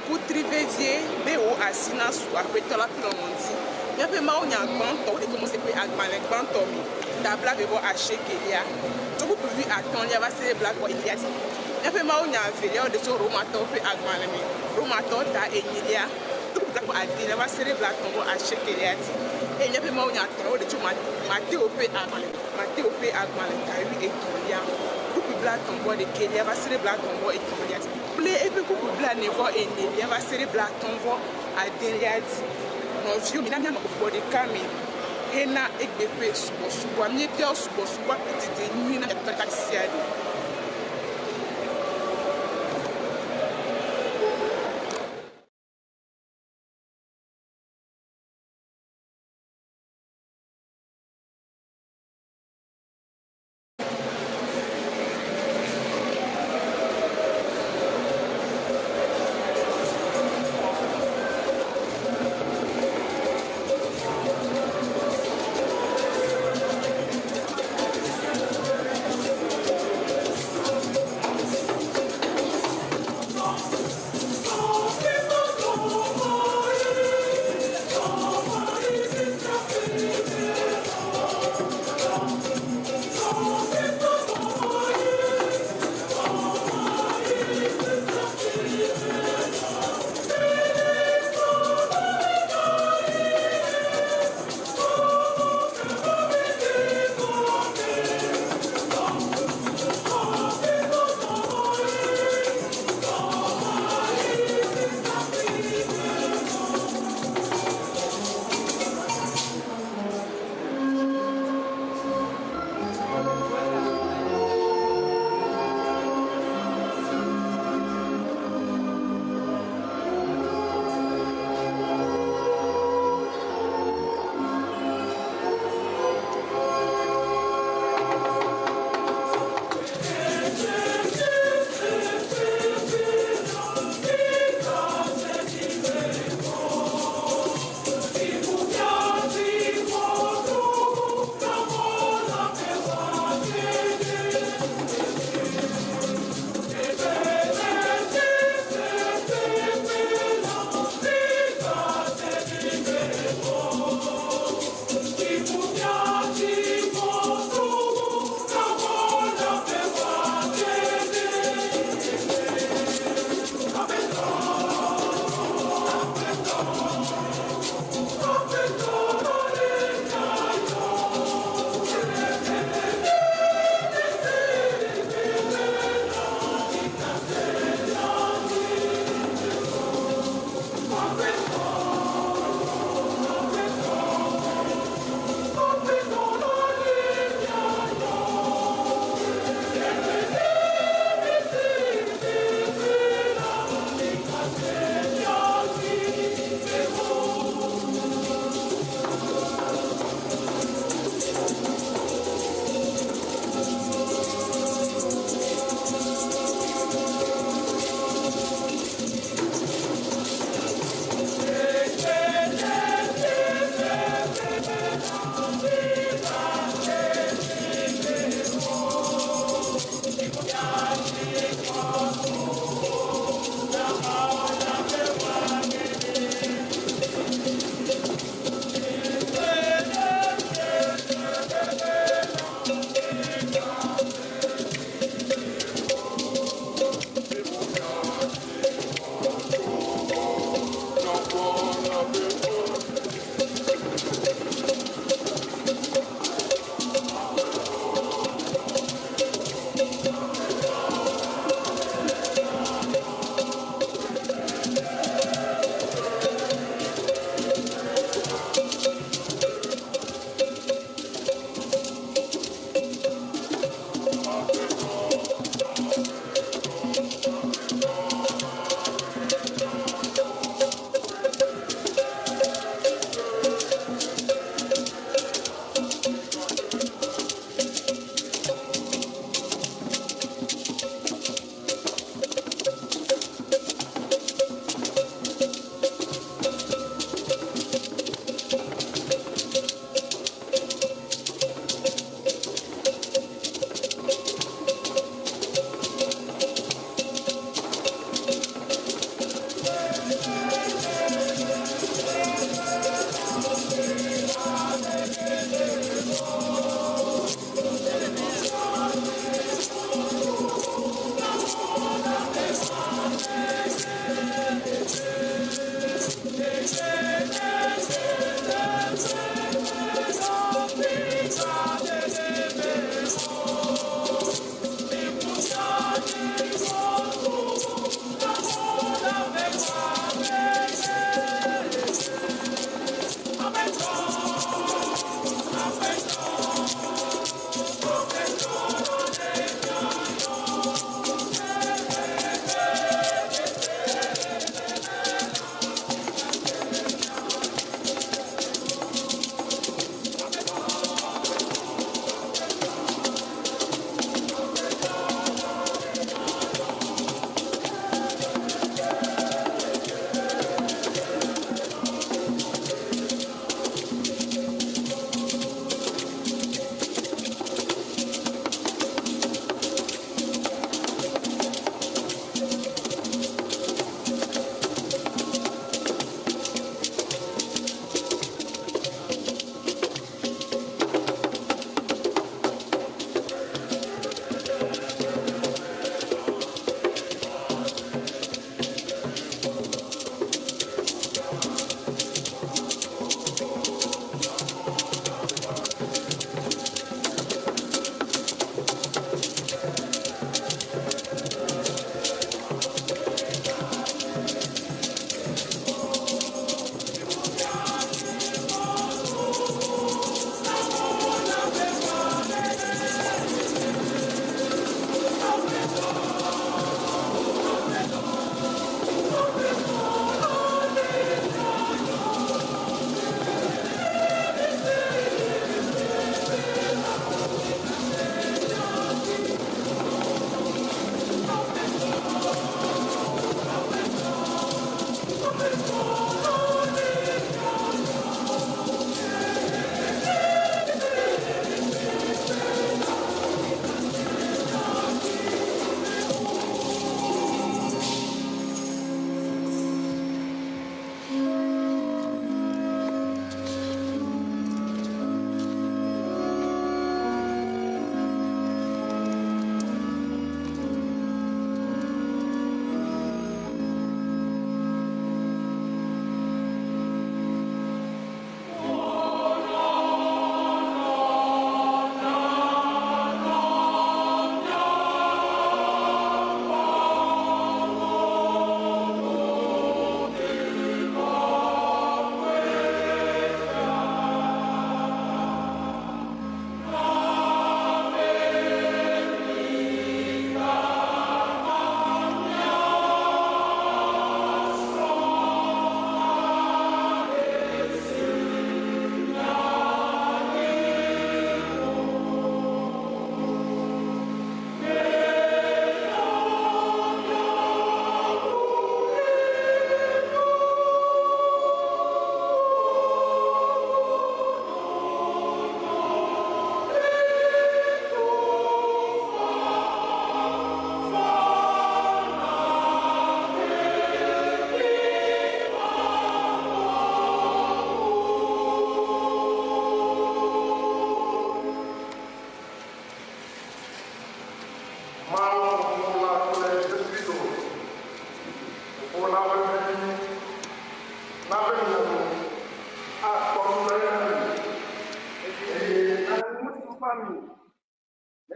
kutri vevie be wò asi nasu Aƒetɔ la ƒe lɔlɔ̃ dzi. Míaƒe mawunya gbãtɔ, woɖe tso Mose ƒe agbalẽ gbãtɔ me, ta blaeve vɔ asiekelia, tso kpukpui wuiatɔ̃lia va se ɖe blaeve vɔ enelia dzi. Míaƒe mawunya evelia, woɖe tso Romatɔwo ƒe agbalẽ me, Romatɔwo ta enyilia, tso kpukpui blaeve vɔ adelia va se ɖe blaetɔ̃ vɔ asiekelia dzi. Eye míaƒe mawunya etɔ̃lia, woɖe tso Mateo ƒe agbalẽ me, Mateo ƒe agbalẽ ta wuietɔ̃lia, kpukpui blaetɔ̃ vɔ ɖekɛlia va se ɖe blaetɔ̃ vɔ etɔ̃lia dzi. Kple eƒe kpukpui blaene vɔ enelia va se ɖe blaatɔ̃ vɔ adelia dzi. Nɔviwo, mina míanɔ gbɔgbɔ ɖeka me hena egbe ƒe subɔsubɔa. Míebia wo subɔsubɔa ƒe didi nyui na mía dometɔ ɖeka sia ɖe.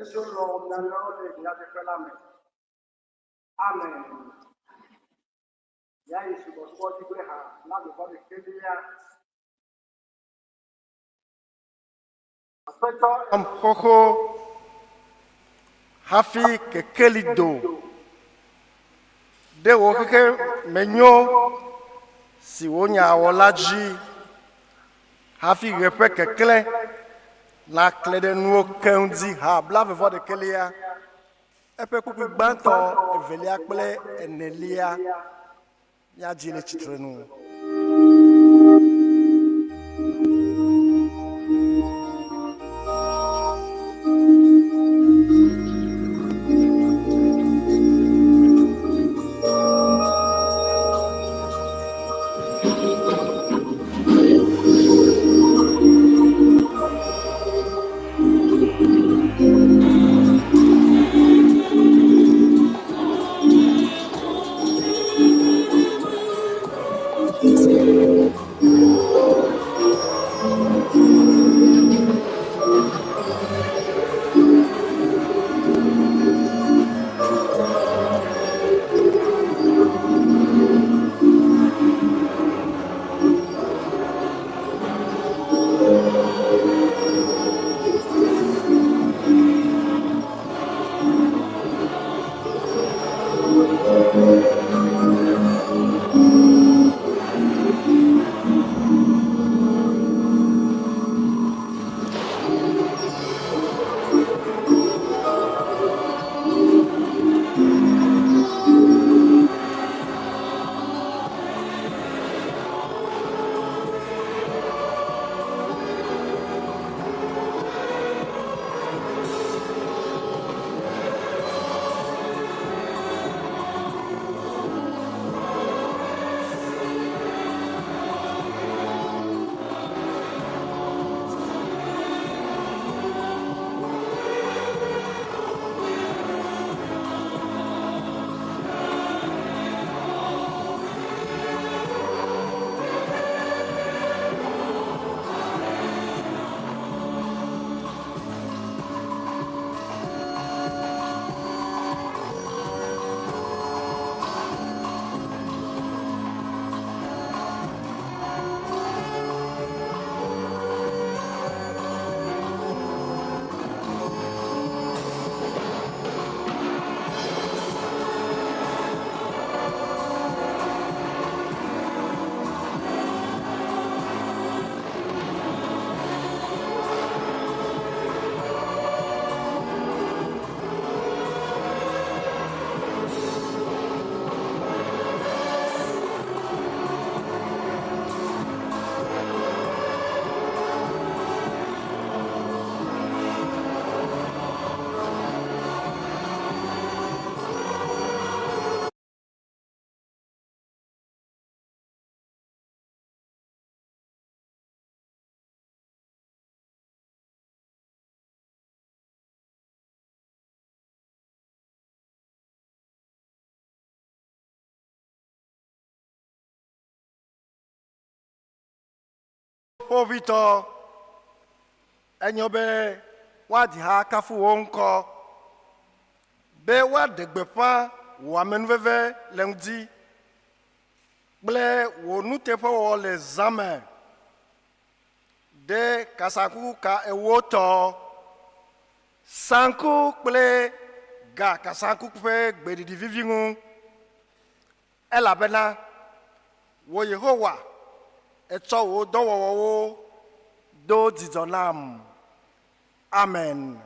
Esiwo lɔ̃ mia nɔewo le nyateƒe la me. Amen. Míayi subɔsubɔ dzi kple ha blaeve-vɔ-ɖekɛlia. Aƒetɔ Am xoxo hafi kekeli do ɖe wò xexemenyo si wonya wɔ la dzi hafi ɣe ƒe keklẽ naklẽ ɖe nuwo keŋ dzi. Ha blaeve-vɔ-ɖekɛlia, eƒe kpukpui gbãtɔ, evelia kple enelia míadzi le tsitre nu. Kpovitɔ, enyo be woadzi ha akafu wò ŋkɔ, be woaɖe gbeƒã wò amenuveve le ŋdi kple wò nuteƒewɔwɔ le zã me ɖe kasaŋku ka ewo tɔ, saŋku kple ga kasaŋku ƒe gbeɖiɖi vivi ŋu. Elabena wò Yehowa, ètsɔ wò dɔwɔwɔwo do dzidzɔ nam. Amen.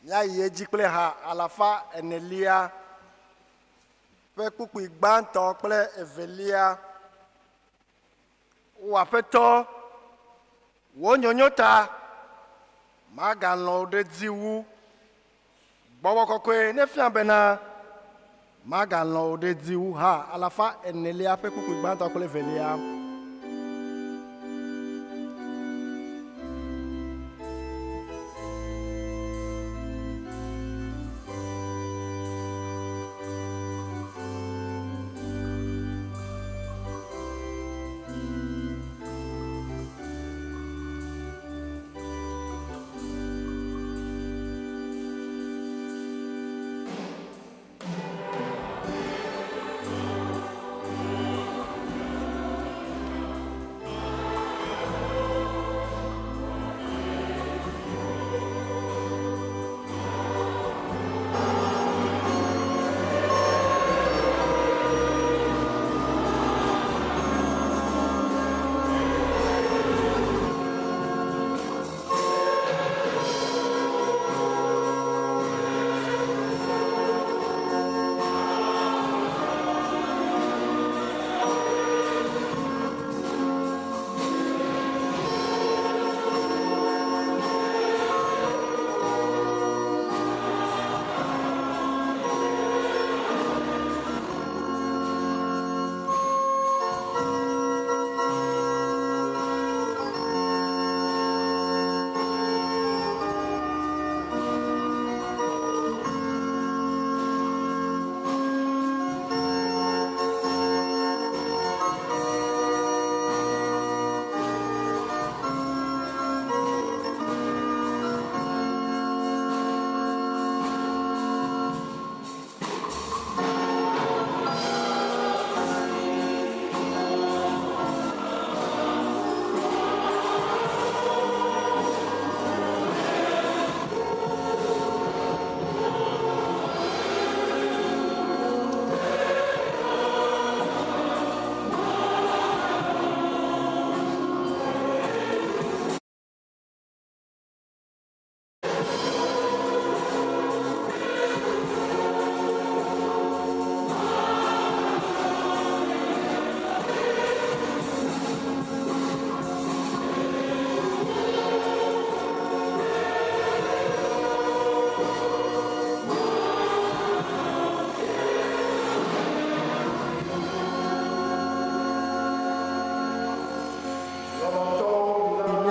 Míayi edzi kple ha alafa enelia ƒe kpukpui gbãtɔ kple evelia. Wò Aƒetɔ, wò nyonyo ta, magalɔ̃ wò ɖe edzi wu. Gbɔgbɔ kɔkɔe nefia bena magalɔ̃ wò ɖe edzi wu ha alafa enelia ƒe kpukpui gbãtɔ kple evelia.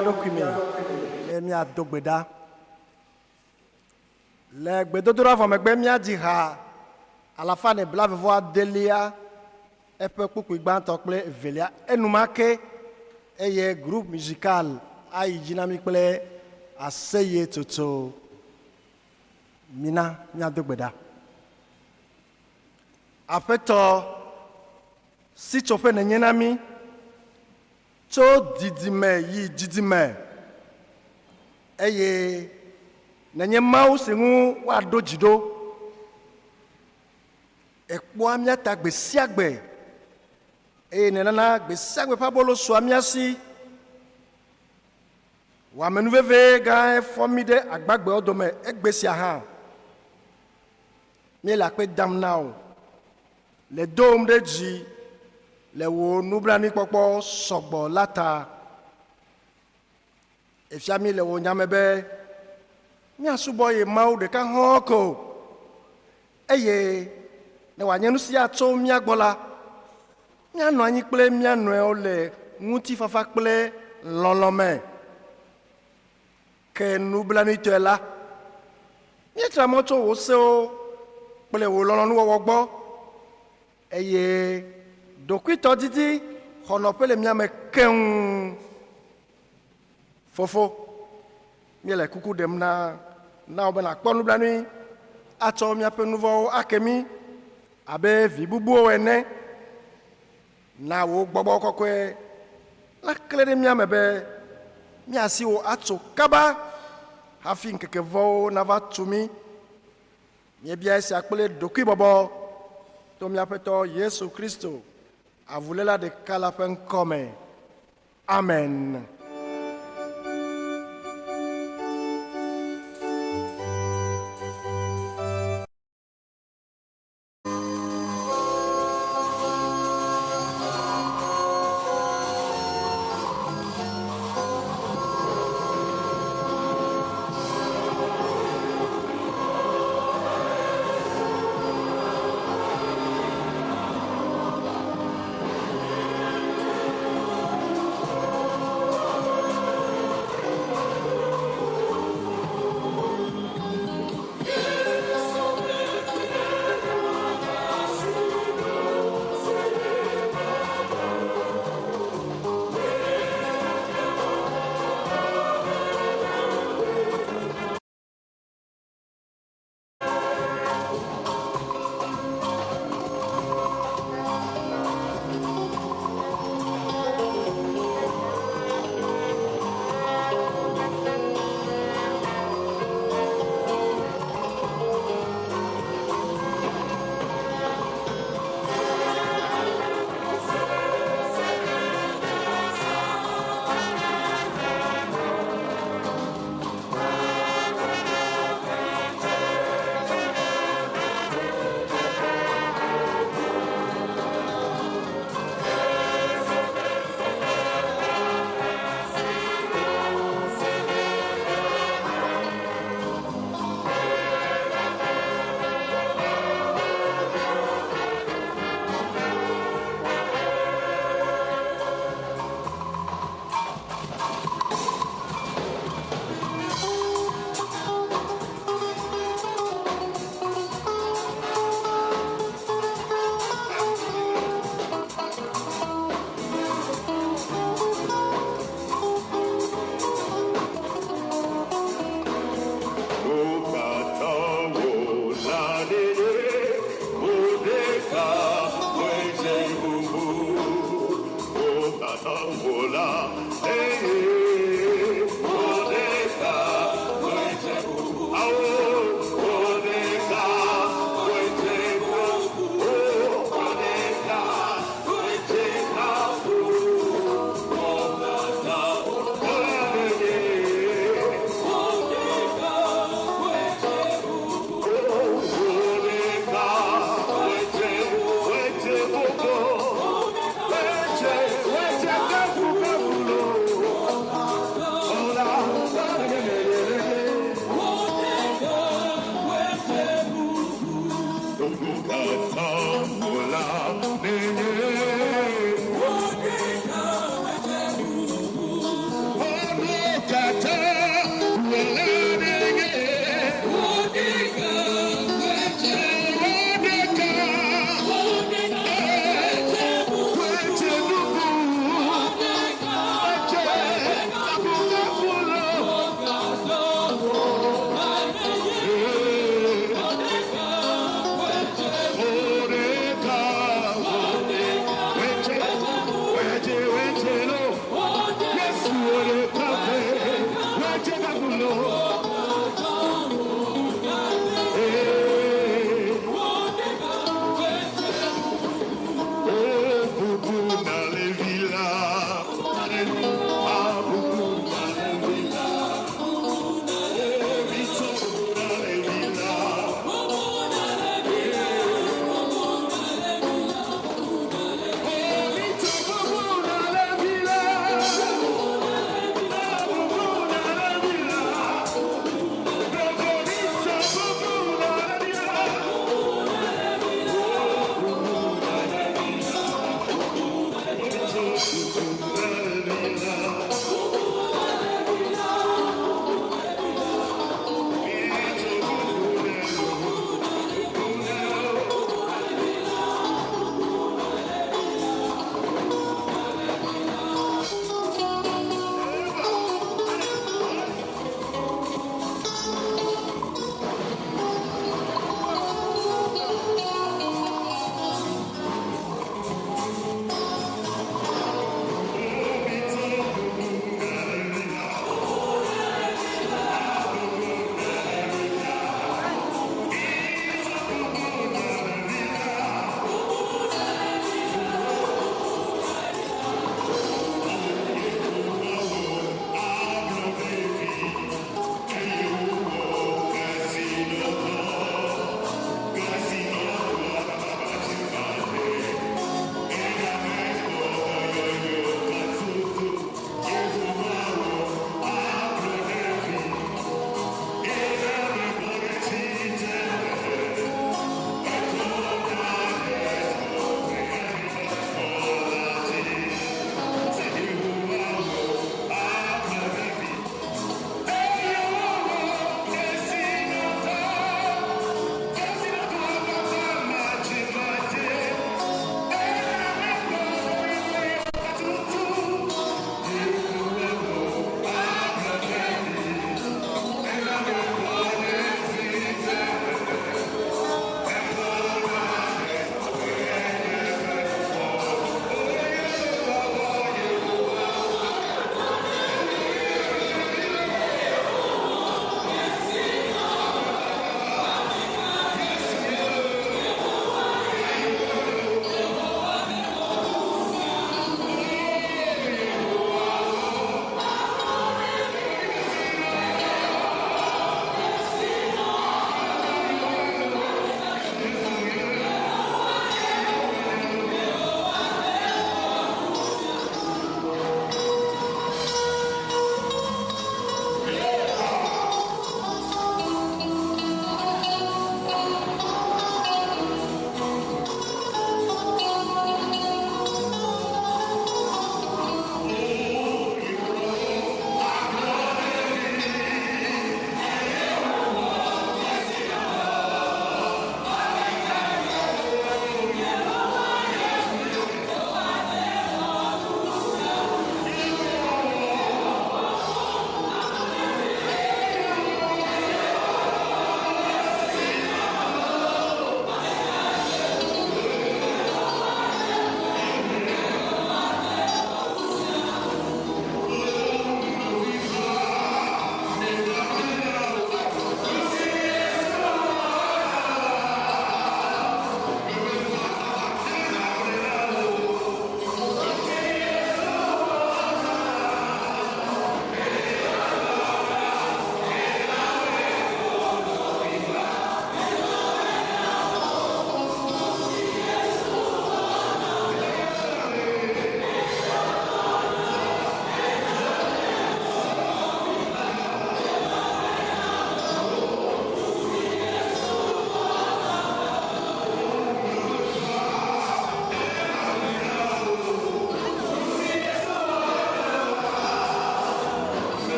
mía ɖokui me be míado gbe ɖa. Le gbedodoɖa vɔ megbe míadzi ha alafa ne blaeve vɔ adelia eƒe kpukpui gbãtɔ kple evelia enumake eye groupe musical ayi dzi na mí kple aseyetsotso. Mina míado gbe ɖa. Aƒetɔ, sitsoƒe nènye na mí tso didime yi didime, eye nènye Mawu si ŋu woaɖo dzi ɖo. Èkpɔa mía ta gbe sia gbe, eye nènana gbe sia gbe ƒe abolo sua mía si. Wò amenuveve gãe fɔ mí ɖe agbagbewo dome egbe sia hã. Míele akpe dam na wò le dowòm ɖe dzi le wò nublanuikpɔkpɔ sɔgbɔ la ta. Èfia mí le wò nya me be míasubɔ ye Mawu ɖeka hɔ̃ɔ ko, eye ne wòanye nu sia tso mía gbɔ la, míanɔ anyi kple mía nɔewo le ŋutifafa kple lɔlɔ̃ me. Ke nublanuitɔe la, míetra mɔ tso wò sewo kple wò lɔlɔ̃nuwɔwɔ gbɔ, eye ɖokuitɔdidi xɔ nɔƒe le mía me keŋ. Fofo, míele kuku ɖem na na wò be nàkpɔ nublanui atsɔ míaƒe nuvɔ̃wo ake mí abe vi bubuwo ene. Na wò gbɔgbɔ kɔkɔe naklẽ ɖe mía me be míasi wò atso kaba hafi ŋkeke vɔ̃wo nava tu mí. Míebia esia kple ɖokuibɔbɔ to mía Aƒetɔ Yesu Kristo, avuléla ɖeka la ƒe ŋkɔ me. Amen.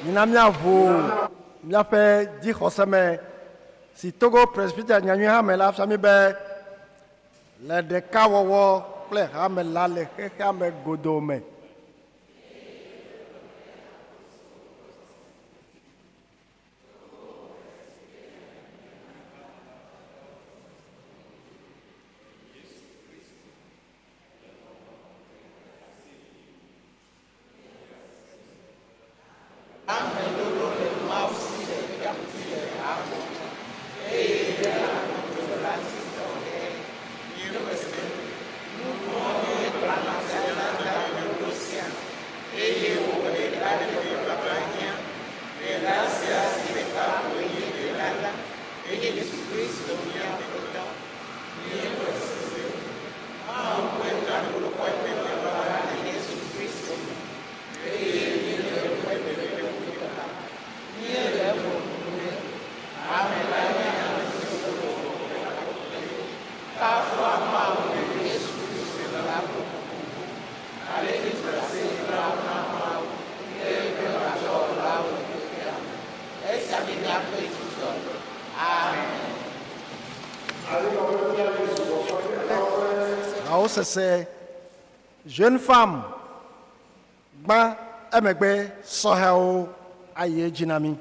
Mina míaʋu míaƒe dzixɔse me si Togo Presbyterian Nyanyui Hame la fia mí be le ɖekawɔwɔ kple hame la le xexea me godoo me. Hawo sese, Jeune femme gbã emegbe sɔhɛwo ayi edzi na mí.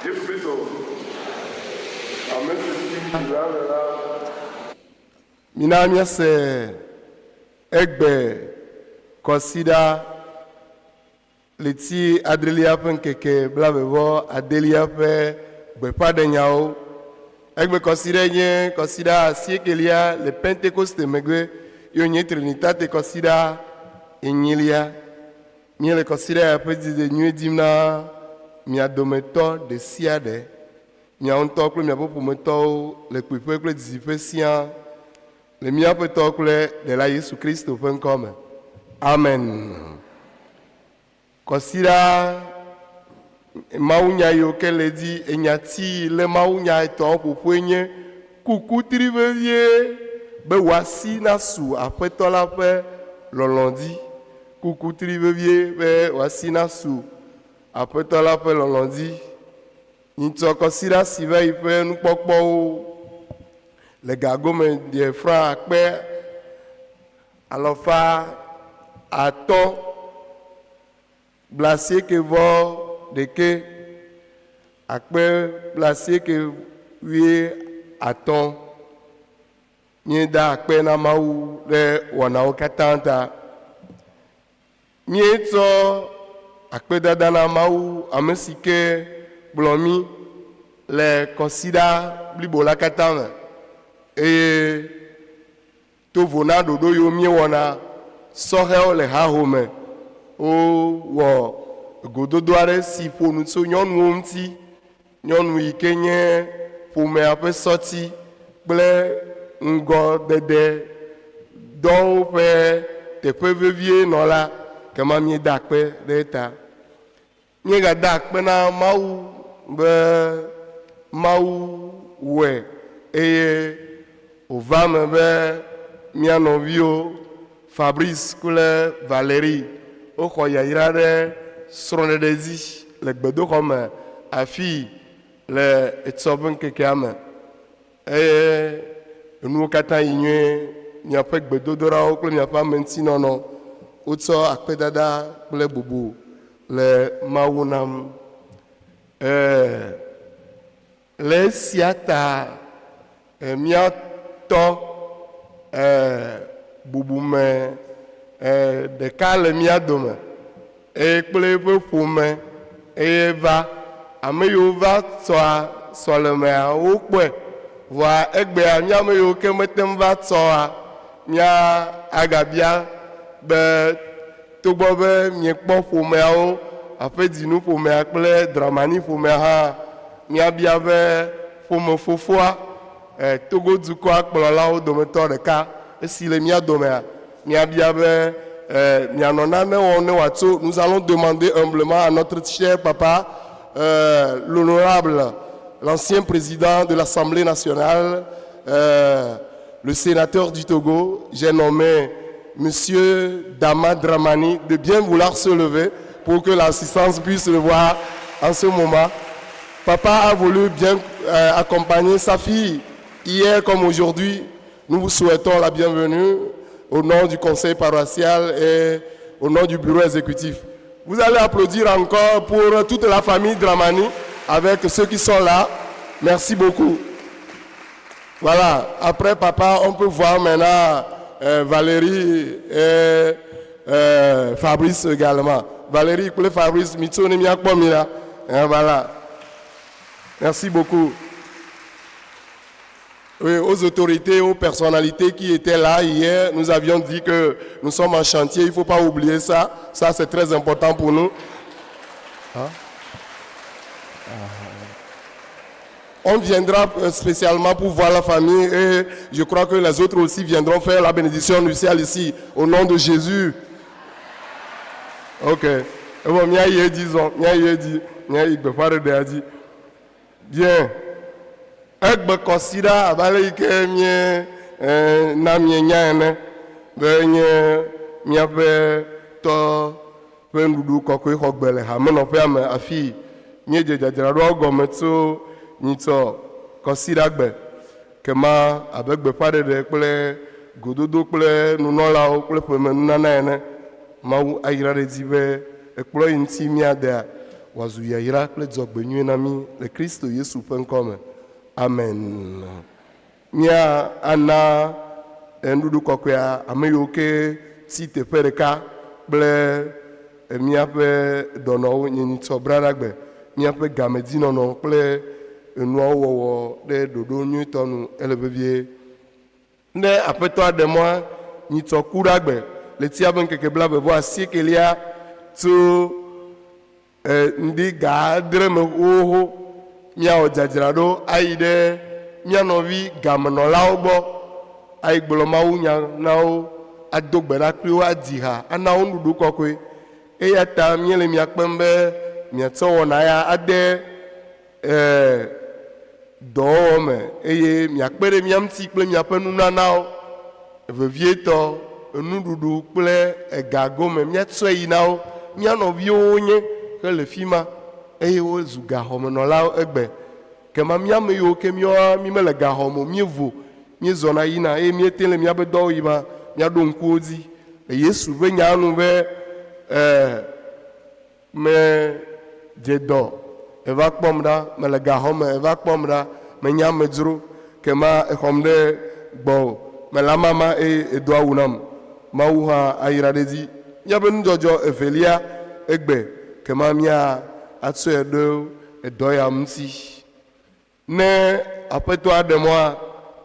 Yesu Kristo, ame si si dzila le la. Mina míase egbe kɔsiɖa ɣleti adrelia ƒe ŋkeke blaeve vɔ adelia ƒe gbeƒãɖenyawo. Egbe kɔsiɖae nye kɔsiɖa asiekelia le Pentekoste megbe ye wònye Trinitate kɔsiɖa enyilia. Míele kɔsiɖa ya ƒe didi nyui dim na mia dometɔ ɖesiaɖe, miawo ŋutɔ kple miaƒe ƒometɔwo le kpuiƒe kple didiƒe siaa, le mía Aƒetɔ kple Ɖela Yesu Kristo ƒe ŋkɔ me. Amen. Kɔsiɖa mawunya yiwo ke le edzi, enyati le mawunya etɔ̃awo ƒoƒue nye Ku kutri vevie be wò asi nasu Aƒetɔ la ƒe lɔlɔ̃ dzi. Ku kutri vevie be wò asi nasu Aƒetɔ la ƒe lɔlɔ̃ dzi. Nyitsɔ kɔsiɖa si va yi ƒe nukpɔkpɔwo le ga gome ɖe franc akpe alafa atɔ̃ blaasieke vɔ ɖekɛ akpe blaasieke wuiatɔ̃. Míeda akpe na Mawu ɖe wɔnawo katã ta. Míetsɔ akpedada na Mawu ame si ke kplɔ mí le kɔsiɖa blibo la katã me eye To vo na ɖoɖo yiwo míewɔna, sɔhɛwo le hahome wowɔ gododo aɖe si ƒo nu tso nyɔnuwo ŋuti, nyɔnu yi ke nye ƒomea ƒe sɔti kple ŋgɔdede dɔwo ƒe teƒe vevie nɔla, kema míeda akpe ɖe eta. Míegada akpe na Mawu be Mawu wɔe eye wòva eme be mía nɔviwo Fabrice kple Valérie woxɔ yayra ɖe srɔ̃ɖeɖe dzi le gbedoxɔ me afii le etsɔ ƒe ŋkekea me. Eye enuwo katã yi nyuie, miaƒe gbedodoɖawo kple miaƒe ameŋutinɔnɔ, wotsɔ akpedada kple bubu le Mawu nam. Ee, le esia ta mía tɔ bubume ɖeka le mía dome eye kple eƒe ƒome eye va. Ame yiwo va tsɔa sɔlemea wokpɔe. Vɔa egbea mía ame yiwo ke mete ŋu va tsɔa, mía agabia be togbɔ be miekpɔ ƒomeawo, aƒedzinu ƒomea kple Dramani ƒomea hã, míabia be ƒome fofoa, Togo dukɔa kplɔlawo dometɔ ɖeka esi le mía domea, míabia be mianɔ nane wɔm ne wòatso. Nous allons demander humblement à notre cher papa, l'honorable, l'ancien président de l'Assemblée nationale, le sénateur du Togo, j'ai nommé Monsieur Dama Dramani, de bien vouloir se lever pour que l'assistance puisse le voir en ce moment. Papa a voulu bien accompagner sa fille hier comme aujourd'hui. Nous vous souhaitons la bienvenue au nom du conseil paroissial et au nom du bureau exécutif. Vous allez applaudir encore pour toute la famille Dramani avec ceux qui sont là. Merci beaucoup. Voilà, après papa, on peut voir maintenant Valérie et Fabrice également. Valérie kple Fabrice, mitso ne miakpɔ mi la. Voilà. Merci beaucoup. Oui, aux autorités, aux personnalités qui étaient là hier, nous avions dit que nous sommes en chantier, il ne faut pas oublier ça. Ça, c'est très important pour nous. Hein? On viendra spécialement pour voir la famille et je crois que les autres aussi viendront faire la bénédiction nuptiale ici, au nom de Jésus. Ok. Bon, mia disons, mia dit, mia dit. Bien. Egbe kɔsiɖa abe ale yi ke mie na mienya ene be nye míaƒe tɔ ƒe nuɖuɖu kɔkɔe xɔgbe le hamenɔƒea me afii míedze dzadzraɖoawo gɔme tso nyitsɔ kɔsiɖagbe kema abe gbeƒãɖeɖe kple gododo kple nunɔlawo kple ƒemenunana ene. Mawu ayra ɖe edzi be ekplɔ yi ŋuti míadea. wòazu yayra kple dzɔgbenyui na mí le Kristo Yesu ƒe ŋkɔ me. Amen. Mía ana nuɖuɖu kɔkɔea ame yiwo ke tsi teƒe ɖeka kple míaƒe dɔnɔwo nye nyitsɔ braɖagbe. Míaƒe gamedzinɔnɔ kple enuawo wɔwɔ ɖe ɖoɖo nyuitɔ nu ele vevie. Ne Aƒetɔ aɖe mɔa, nyitsɔ kuɖagbe, ɣletia ƒe ŋkeke blaeve-vɔ-asiekelia tso ŋdi ga adre me xoxoxo, míawɔ dzadzraɖo ayi ɖe mía nɔvi gamenɔlawo gbɔ, ayi gblɔ mawunya na wo, ado gbe ɖa kpli wo, adzi ha, ana wo nuɖuɖu kɔkɔe. Eya ta míele mia kpem be miatsɔ wɔna ya ade dɔwɔwɔ me eye miakpe ɖe mía ŋuti kple miaƒe nunanawo, vevietɔ nuɖuɖu kple ega gome. Míatsɔe yi na wo. Mía nɔviwo wonye hele fi ma eye wozu gaxɔmenɔlawo egbe. Kema mía ame yiwo ke míawoa mímele gaxɔ me o, míevo, míezɔna yina eye míete le míaƒe dɔwo yima, míaɖo ŋku wo dzi le Yesu ƒe nyaa nu be, e, Medze dɔ, èva kpɔm ɖa, mele gaxɔ me, èva kpɔm ɖa, menye amedzro, kema èxɔm ɖe gbɔwò, mele amama eye èdo awu nam. Mawu hã ayra ɖe edzi. Míaƒe nudzɔdzɔ evelia egbe, kema míatsɔe ɖo edɔ ya ŋuti. Ne Aƒetɔa ɖe mɔa,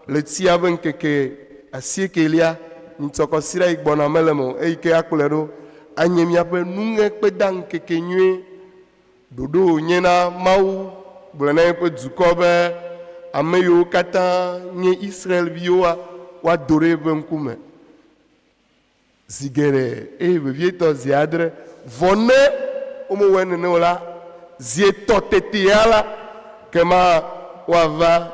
ɣletia ƒe ŋkeke asiekelia, nyitsɔkɔsiɖa yi gbɔna mele eme o, eyi ke akplɔe ɖo anye míaƒe nuŋekpedaŋkekenyuie. Ɖoɖo wònye na Mawu gblɔ na eƒe dukɔ be ame yiwo katã nye Israel-viwoa, woado ɖe eƒe ŋkume. Zi geɖe, eye vevietɔ zi adre, vɔ ne womewɔe nene o la, zi etɔ̃ tetea la, kema woava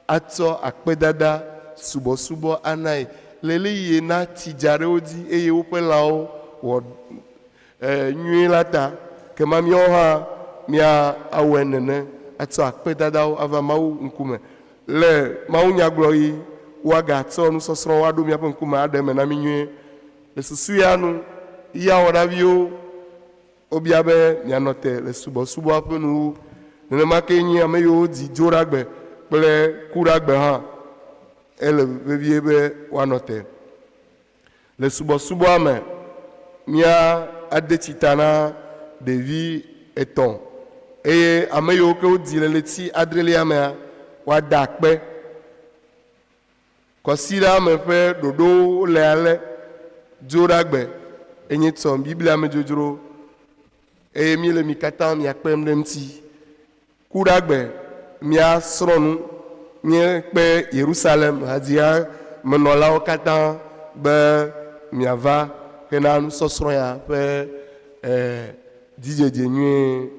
atsɔ akpedada subɔsubɔ anae le ɣeyiɣi na tsi dza ɖe wo dzi eye woƒe lãwo wɔ nyuie la ta. Kema míawo hã míawɔe nene atsɔ akpedadawo ava Mawu ŋkume. Le mawunyagblɔɣi, woagatsɔ nusɔsrɔ̃wo aɖo míaƒe ŋkume aɖe eme na mí nyuie. Le susu ya nu, Yawɔɖaviwo wobia be mianɔ te le subɔsubɔa ƒe nuwuwu. Nenema kee nye ame yiwo di Dzoɖagbe kple Kuɖagbe hã, ele vevie be woanɔ te. Le subɔsubɔa me, míade tsi ta na ɖevi etɔ̃, eye ame yiwo ke wodzi le ɣleti adrelia mea, woada akpe. Kɔsiɖa me ƒe ɖoɖowo le ale, Dzoɖagbe enye tsɔ Biblia me dzodzro, eye míele mi katã mia kpem ɖe eŋuti. Kuɖagbe míasrɔ̃ nu míekpe Yerusalem hadzia me nɔlawo katã be miava hena nusɔsrɔ̃ ya ƒe dzidzedze nyuie.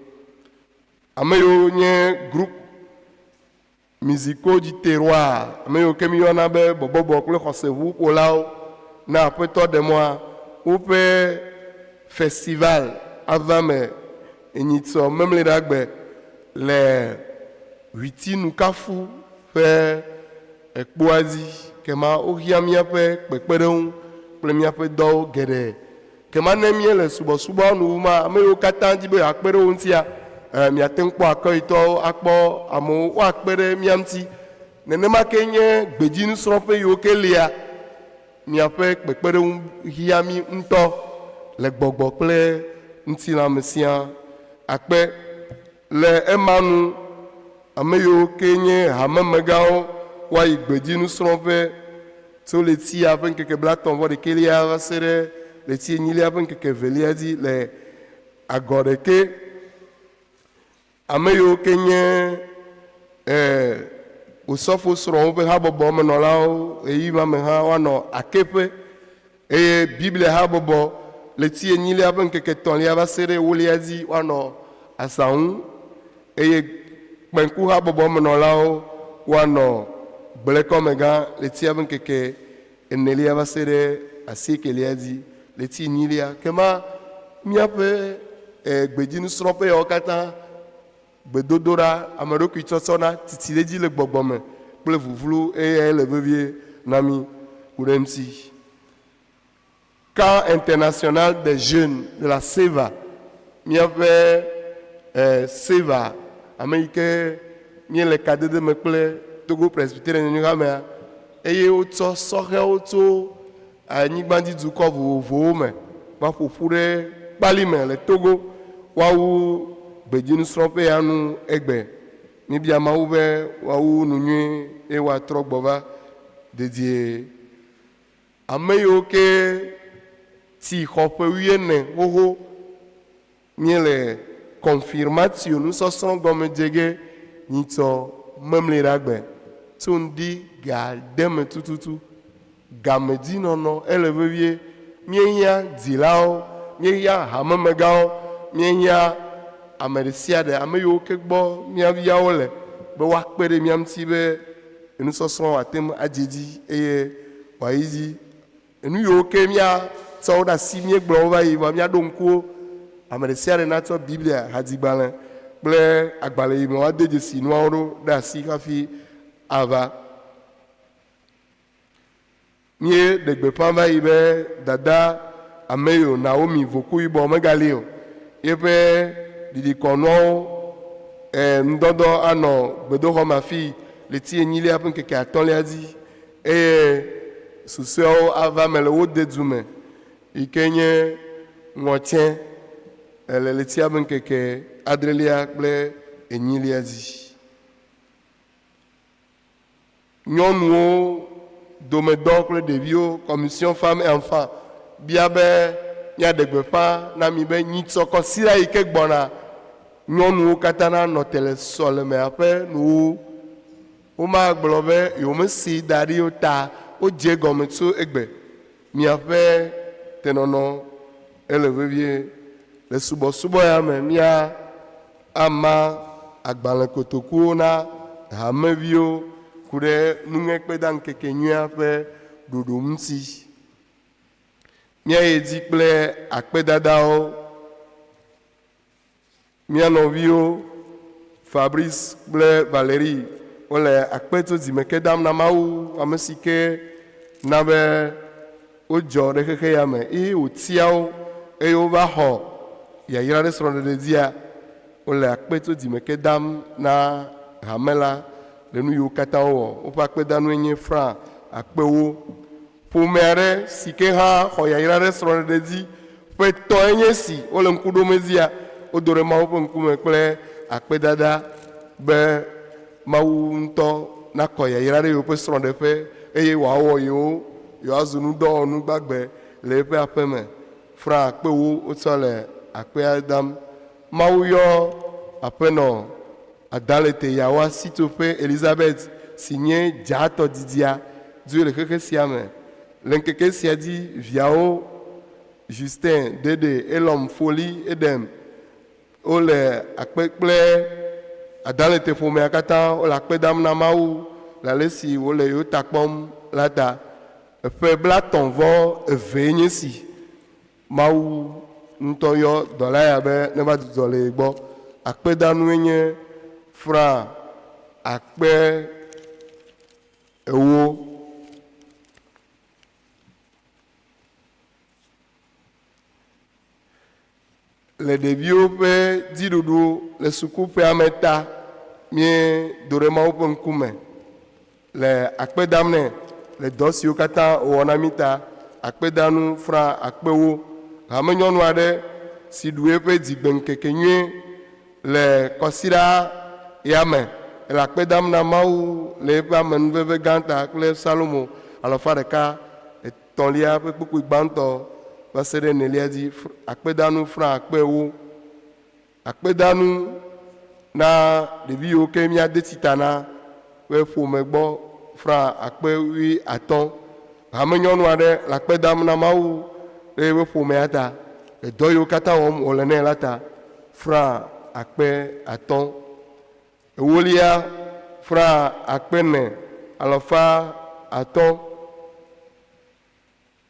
Ame yiwo nye Groupe Musicaux du Terroir, ame yiwo ke míeyɔna be Bɔbɔbɔ kple Xɔseʋuƒolawo na Aƒetɔ ɖe mɔa, woƒe festival ava eme Enyitsɔ Memleɖagbe le Ʋitinukafu ƒe ekpoa dzi. Kema wohiã míaƒe kpekpeɖeŋu kple míaƒe dɔwo geɖe. Kema ne míele subɔsubɔa nu wum-a, ame yiwo katã di be yewoakpe ɖe wo ŋutia, ẽ, miate ŋu kpɔ akɔyitɔwo, akpɔ amewo woakpe ɖe mía ŋuti. Nenema ke nye gbedzinusrɔ̃ƒe yiwo ke lia, miaƒe kpekpeɖeŋu hiã mí ŋutɔ le gbɔgbɔ kple ŋutilã me siaa. Akpe le ema nu, ame yiwo ke nye hamemegãwo woayi gbedzinusrɔ̃ƒe tso ɣletia ƒe ŋkeke blaetɔ̃ vɔ ɖekɛlia va se ɖe ɣleti enyilia ƒe ŋkeke evelia dzi le agɔ ɖekɛ. Ame yiwo ke nye e Osɔfo srɔ̃wo ƒe habɔbɔ me nɔlawo ɣeyiɣi ma me hã woanɔ akeƒe eye Biblia habɔbɔ ɣleti enyilia ƒe ŋkeke etɔ̃lia va se ɖe ewolia dzi woanɔ asaŋu eye kpẽku habɔbɔ me nɔlawo woanɔ gblekɔmegã ɣletia ƒe ŋkeke enelia va se ɖe asiekelia dzi, ɣleti enyilia. Kema míaƒe gbedzinusrɔ̃ƒe yawo katã, gbedodoɖa, ame ɖokui tsɔtsɔ na, titi ɖe edzi le gbɔgbɔ me kple vuvlu eyae le vevie na mí ku ɖe eŋuti. Camp International des Jeunes de la CEVA, míaƒe. eh, Seva, ame yi ke míele kadede me kple Togo Presbyterian Nyanyuihamea eye wotsɔ sɔhɛwo tso anyigbadzidukɔ vovovowo me va ƒo ƒu ɖe kpali me le Togo woawu gbedzinusrɔ̃ƒe ya nu egbe. Míebia Mawu be woawu nu nyuie eye woatrɔ gbɔ va dedie. Ame yiwo ke tsi xɔ ƒe wuiene xoxo míele konfirmatio nusɔsrɔ̃ gɔme dze ge nyitsɔ memleɖagbe tso ŋdi ga ade me tututu. Gamedzinɔnɔ ele vevie. Míehiã dzilawo, míehiã hamemegãwo, míehiã ame ɖe sia ɖe, ame yiwo ke gbɔ mía viawo le be woakpe ɖe mía ŋuti be enusɔsrɔ̃ wòate ŋu adze edzi eye wòayi edzi. Enu yiwo ke míatsɔ wo ɖe asi, míegblɔ wo va yi vɔa míaɖo ŋku wo. Ame ɖe sia ɖe natsɔ Biblia, hadzigbalẽ kple agbalẽ yi me woade dzesi nuawo ɖo ɖe asi hafi ava. Míeɖe gbeƒã va yi be dada Ameyo Naomi Vokuyibɔ megali o. Yeƒe ɖiɖikɔnuawo e ŋdɔdɔ anɔ gbedoxɔ me afii ɣleti enyilia ƒe ŋkeke atɔ̃lia dzi eye susɔeawo ava eme le wo dedu me yi ke nye Ŋɔtsɛ le ɣletia ƒe ŋkeke adrelia kple enyilia dzi. Nyɔnuwo dome dɔ kple ɖeviwo Commission Femmes et Enfants bia be míaɖe gbeƒã na mi be nyitsɔ kɔsiɖa yi ke gbɔna, nyɔnuwo katã nanɔ te le sɔlemea ƒe nuwuwu. Womagblɔ be yewomesee da ɖi o ta wodze egɔme tso egbe. Miaƒe tenɔnɔ ele vevie. Le subɔsubɔ ya me mía ama agbalẽ kotokuwo na hameviwo ku ɖe nuŋekpedaŋkekenyuia ƒe ɖoɖo ŋuti. Míayi edzi kple akpedadawo. Mía nɔviwo Fabrice kple Valérie wole akpe tso dzime ke dam na Mawu, ame si ke na be wodzɔ ɖe xexe ya me eye wòtia wo eye wova xɔ yayra ɖe srɔ̃ɖeɖe dzia. Wole akpe tso dzime ke dam na hame la le nu yiwo katã wowɔ. Woƒe akpedanue nye franc akpewo. Ƒome aɖe si ke hã xɔ yayra ɖe srɔ̃ɖeɖe dzi ƒe etɔ̃e nye esi wole ŋku ɖom edzia, wodo ɖe Mawu ƒe ŋkume kple akpedada be Mawu ŋutɔ nakɔ yayra ɖe yewoƒe srɔ̃ɖeƒe eye wòawɔ yewo yewoazu nudɔwɔnu gbagbe le eƒe aƒe me. Franc akpewo wotsɔ le akpea dam. Mawu yɔ aƒenɔ Adalete Yawa sitsoƒe Elizabeth si nye dzaatɔ didia dzoe le xexe sia me. Le ŋkeke sia dzi viawo Justin, Dede, Elom, Foli, Edem wole akpe kple Adalete ƒomea katã wole akpe dam na Mawu le ale si wole yewo ta kpɔm la ta. Eƒe blatɔ̃ vɔ evee nye esi Mawu ŋutɔ yɔ dɔla ya be neva dzudzɔ le ye gbɔ. Akpedanue nye franc akpe ewo. Le ɖeviwo ƒe dziɖuɖu le sukuƒea me ta, míedo ɖe Mawu ƒe ŋkume le akpe dam nɛ le dɔ siwo katã wòwɔ na mí ta. Akpedanu fra akpewo. Hamenyɔnu aɖe si ɖu eƒe dzigbeŋkekenyuie le kɔsiɖa ya me le akpe dam na Mawu le eƒe amenuveve gã ta kple Salomo alafa ɖeka etɔ̃lia ƒe kpukpui gbãtɔ va se ɖe enelia dzi, akpedanu fra akpewo. Akpedanu na ɖevi yiwo ke míade tsi ta na ƒe ƒome gbɔ fra akpe wuiatɔ̃. Hamenyɔnu aɖe le akpe dam na Mawu ɖe eƒe ƒomea ta le dɔ yiwo katã wɔm wòle nɛ la ta fra akpe atɔ̃. Ewolia fra akpe ene alafa atɔ̃.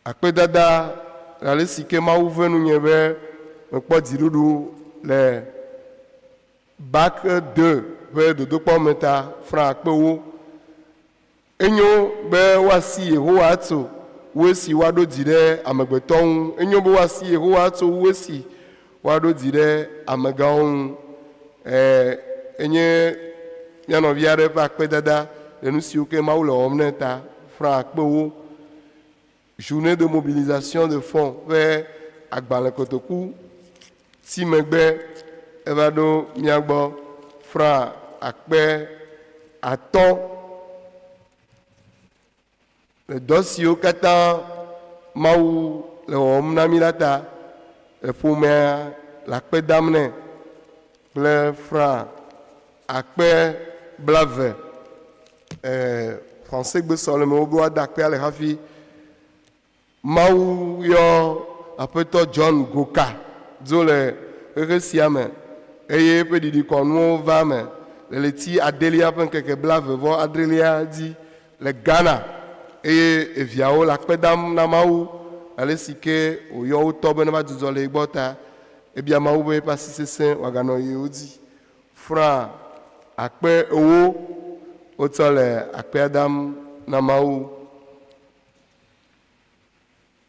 Akpedada le ale si ke Mawu ve nunye be mekpɔ dziɖuɖu le Bac deux ƒe dodokpɔ me ta franc akpe wo. Enyo be woasi Yehowa atso wu esi woaɖo dzi ɖe amegbetɔ ŋu. Enyo be woasi Yehowa atso wu esi woaɖo dzi ɖe amegãwo ŋu. Ɛɛ, enye mía nɔvi aɖe ƒe akpedada le nu siwo ke Mawu le wɔwɔm nɛ ta. Franc akpe ewo. Journée de mobilisation de fonds ƒe agbalẽ kotoku si megbe eva ɖo mía gbɔ franc akpe atɔ̃. Le dɔ siwo katã Mawu le wɔwɔm na mí la ta, le ƒomea le akpe dam nɛ kple franc akpe blave. E, Fransegbe sɔleme wobe woada akpea le hafi. Mawu yɔ Aƒetɔ John Goka dzo le xexe sia me eye eƒe ɖiɖikɔnuwo va eme le ɣleti adelia ƒe ŋkeke blave vɔ adrelia dzi le Ghana eye eviawo le akpe dam na Mawu ale si ke wòyɔ wo tɔ be neva dzudzɔ le ye gbɔ ta. Ebia Mawu be eƒe asi sesẽ wòaganɔ yewo dzi. Franc akpe ewo wotsɔ le akpea dam na Mawu.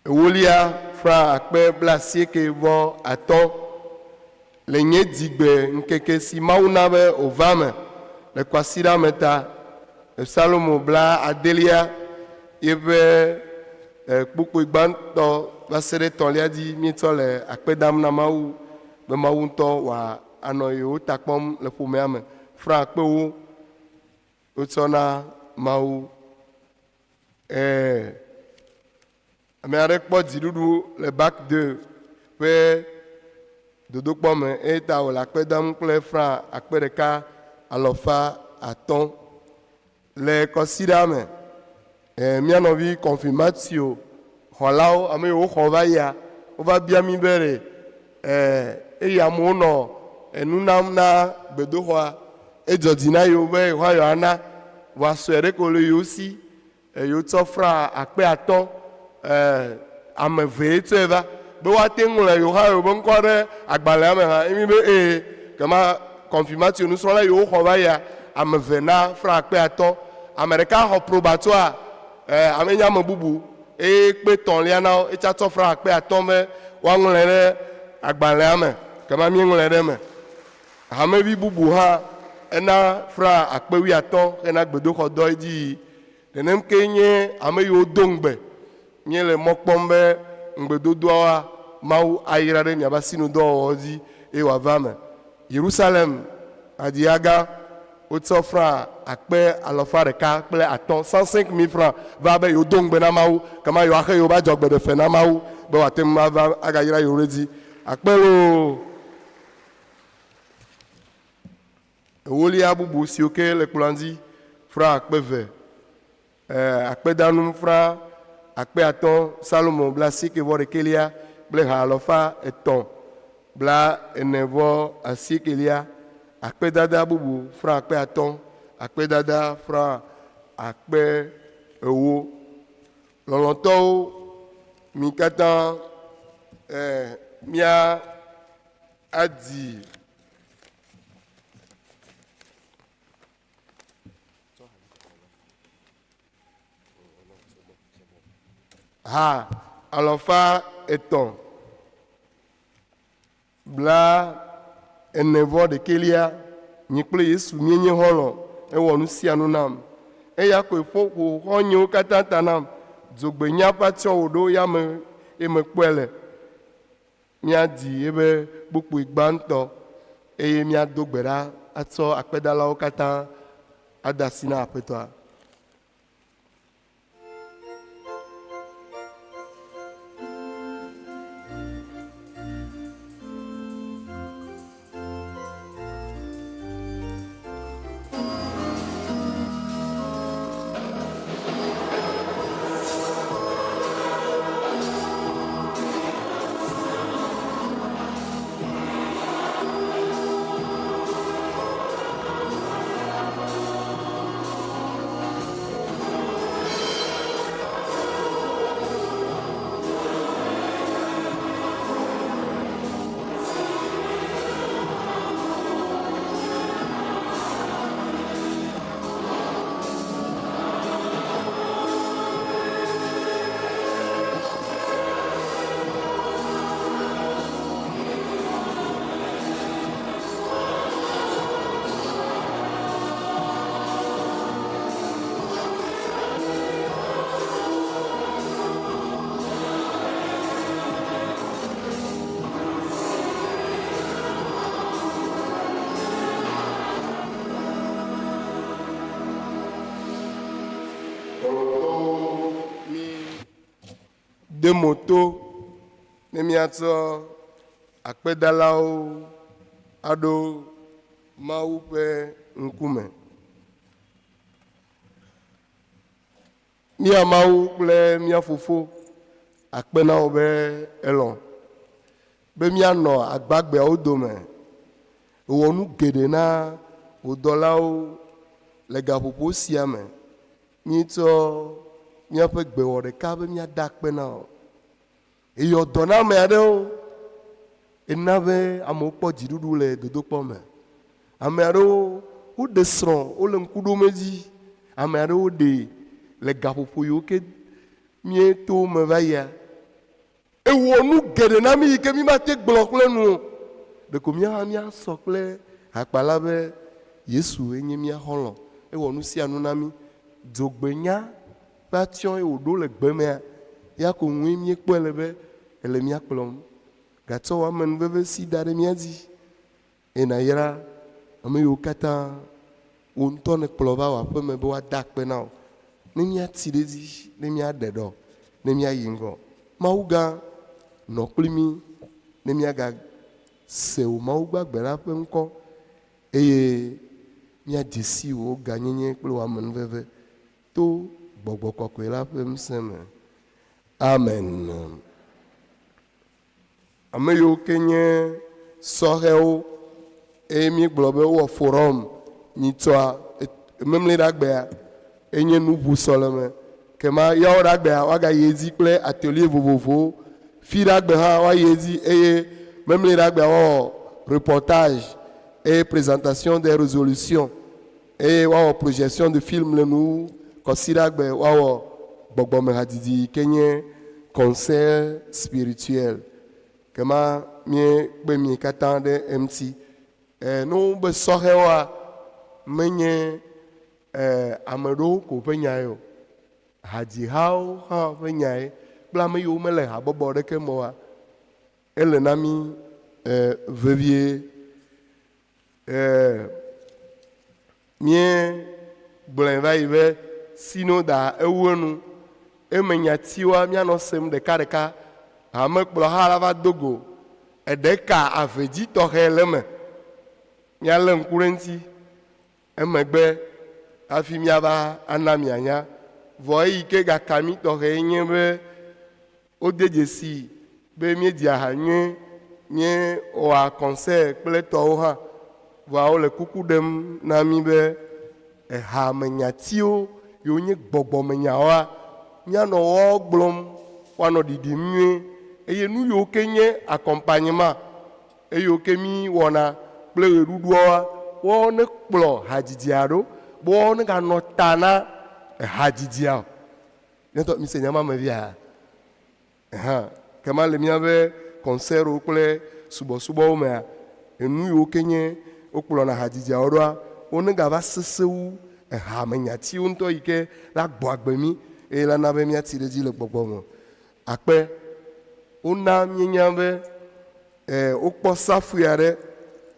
Ewolia, franc akpe blaasieke-vɔ-atɔ̃ le nye dzigbe ŋkeke si Mawu na be wòva eme le kwasiɖa me ta. Salomo bla adelia yeƒe kpukpui gbãtɔ va se ɖe etɔ̃lia dzi míetsɔ le akpe dam na Mawu be Mawu ŋutɔ wòanɔ yewo ta kpɔm le ƒomea me. Franc akpe ewo wotsɔ na Mawu. Ɛɛ, ame aɖe kpɔ dziɖuɖu le Bac deux ƒe dodokpɔ me eye ta wòle akpe dam kple franc akpe ɖeka alɔfa atɔ̃. Le kɔsiɖa me, ɛɛ, mía nɔvi confirmatio xɔlawo, ame yiwo woxɔ va yia, wova bia mí be ɖe, ɛɛ, eye amewo nɔ enu nam na gbedoxɔa, Edzɔ dzi na yewo be yewoa yewoana, vɔa sue ɖe ko le yewo si. Yewo tsɔ franc akpe atɔ̃, ame evee tsɔe va be woate ŋu ŋlɔ yewo hã yewo be ŋkɔ ɖe agbalẽa me hã. Emi be ee, kema confirmatio nusrɔ̃la yiwo woxɔ va yia, ame eve na franc akpe atɔ̃. Ame ɖeka xɔ probatioa, ame nye ame bubu eye kpe tɔ̃lia na wo. Etsa tsɔ franc akpe atɔ̃ be woaŋlɔe ɖe agbalẽa me, kema míeŋlɔe ɖe eme. Hamevi bubu hã ena franc akpe wuiatɔ̃ hena gbedoxɔ dɔ edzi yiyi. Nenem kee nye ame yiwo do ŋugbe. Míele mɔ kpɔm be ŋugbedodoawoa, Mawu ayra ɖe miaƒe asinudɔwɔwɔwo dzi eye wòava eme. Yerusalem aɖiya gã, wotsɔ franc akpe alafa ɖeka kple atɔ̃, 105 000 francs, va be yewodo ŋugbe na Mawu, kema yewoaxe yewoƒe adzɔgbeɖefe na Mawu be wòate ŋu ava agayra yewo ɖe edzi. Akpe loo! Ewolia bubu siwo ke le kplɔa dzi, franc akpe eve, e, akpedanu franc akpe atɔ̃, Salomo blaasieke vɔ ɖekɛlia kple ha alafa etɔ̃ bla ene vɔ asiekelia, akpedada bubu franc akpe atɔ̃, akpedada franc akpe ewo. Lɔlɔ̃tɔwo, mi katã, e, mía adi ha alɔfa etɔ̃ bla ene vɔ ɖekɛlia. Nye kple Yesu míenye xɔlɔ̃, ewɔ nu sia nu nam. Eya koe ƒo ƒo xɔ̃nyewo katã ta nam. Dzogbenya ƒe atsyɔ̃ wòɖo yame ye mekpɔe le. Míadi eƒe kpukpui gbãtɔ eye míado gbe ɖa atsɔ akpedalawo katã ade asi na Aƒetɔa. De mo to ne míatsɔ akpedalawo aɖo Mawu ƒe ŋkume. Mía Mawu kple mía Fofo, akpe na wò be èlɔ̃ be míanɔ agbagbeawo dome. Èwɔ nu geɖe na wò dɔlawo le gaƒoƒo sia me. Míetsɔ míaƒe gbe wɔ ɖeka be míada akpe na wò. Èyɔ dɔ na ame aɖewo, èna be amewo kpɔ dziɖuɖu le dodokpɔ me. Ame aɖewo woɖe srɔ̃, wole ŋku ɖom edzi. Ame aɖewo ɖee le gaƒoƒo yiwo ke míeto me va yia. Ewɔ nu geɖe na mí yi ke mímate gblɔ kple nu o. Ɖeko mía hã míasɔ kple hakpala be Yesu enye mía xɔlɔ̃. Ewɔ nu sia nu na mí. Dzogbenya ƒe atsyɔ̃ ye wòɖo le gbe mea, ya ko ŋue míekpɔe le be ele mía kplɔm. Gatsɔ wò amenuveve si da ɖe mía dzi eye nàyra ame yiwo katã wò ŋutɔ nèkplɔ va wò aƒe me be woada akpe na wò, ne míati ɖe edzi, ne míaɖe ɖɔ, ne míayi ŋgɔ. Mawu gã, nɔ kpli mí ne míagase wò Mawu gbagbe la ƒe ŋkɔ eye míadze si wò gãnyenye kple wò amenuveve to Gbɔgbɔ Kɔkɔe la ƒe ŋusẽ me. Amen. Ame yiwo ke nye sɔhɛwo eye míegblɔ be wowɔ forum nyitsɔa memleɖagbea enye nuʋusɔleme. Kema yawoɖagbea woagayi edzi kple atelier vovovowo. Fiɖagbe hã woayi edzi eye memleɖagbea woawɔ reportage eye présentation des résolutions eye woawɔ projection de film le nuwu. Kɔsiɖagbe woawɔ gbɔgbɔmehadidi yi ke nye concert spirituel. Kema míekpe mi katã ɖe eŋuti. E, ne wobe sɔhɛwoa, menye e, ame ɖewo ko ƒe nyae o. Hadzihawo hã ƒe nyae kple ame yiwo mele habɔbɔ ɖeke me oa, ele na mí e, vevie. E, míegblɔe va yi be sinoda ewu enu. Eme nyatiwoa míanɔ sem ɖekaɖeka. Hamekplɔha la va do go. Eɖe ka ave dzi tɔxɛ le eme. Míalé ŋku ɖe eŋuti emegbe hafi míava ana mianya. Vɔ eyi ke gaka mí tɔxɛ nye be Wode dzesii be míedzia ha nyuie, míewɔa kɔnsɛt kple tɔwo hã, vɔa wole kuku ɖem na mí be eha me nyatiwo yiwo nye gbɔgbɔmenyawoa, míanɔ woawo gblɔm woanɔ ɖiɖim nyuie eye nu yiwo ke nye accompagnement eyiwo ke míwɔna kple ɣeɖuɖuawoa, woawo nekplɔ hadzidzia ɖo be woawo neganɔ ta na ehadzidzia o. Míatɔ mise nya ma me via? Hã, kema le míaƒe kɔnsɛtwo kple subɔsubɔwo mea, enu yiwo ke nye wokplɔna hadzidziawo ɖoa, wo negava sesẽ wu eha me nyatiwo ŋutɔ yi ke la gbɔ agbe mí eye la na be míati ɖe edzi le gbɔgbɔ me. Akpe. Wona míenya be e, wokpɔ safui aɖe,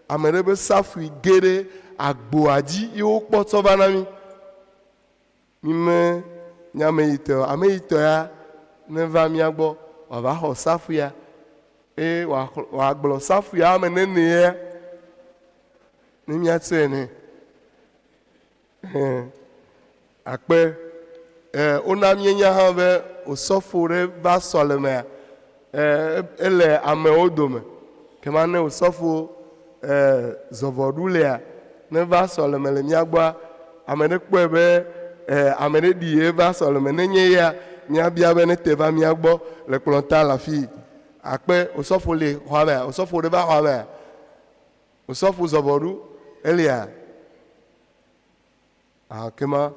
ame ɖe be safui ge ɖe agboa dzi ye wokpɔ tsɔ va na mí. Mi me nye ame yi tɔe o. Ame yi tɔe ya ne va mía gbɔ wòava xɔ safuia eye wòagblɔ safuia ame nene ya ne míatsɔe nɛ. Ɛhɛn. Akpe. Ɛ wona míenya hã be osɔfo ɖe va sɔlemea ɛ ele amewo dome. Kema ne osɔfo e zɔvɔɖu lia, ne va sɔleme le mía gbɔa, ame ɖe kpɔe be e ame ɖe ɖi ye va sɔleme. Ne nye yea, míabia be nete va mía gbɔ le kplɔ̃ta le afii. Akpe osɔfo li xɔa mea? Osɔfo ɖe va xɔa mea? Osɔfo zɔvɔɖu elia? Aha kema.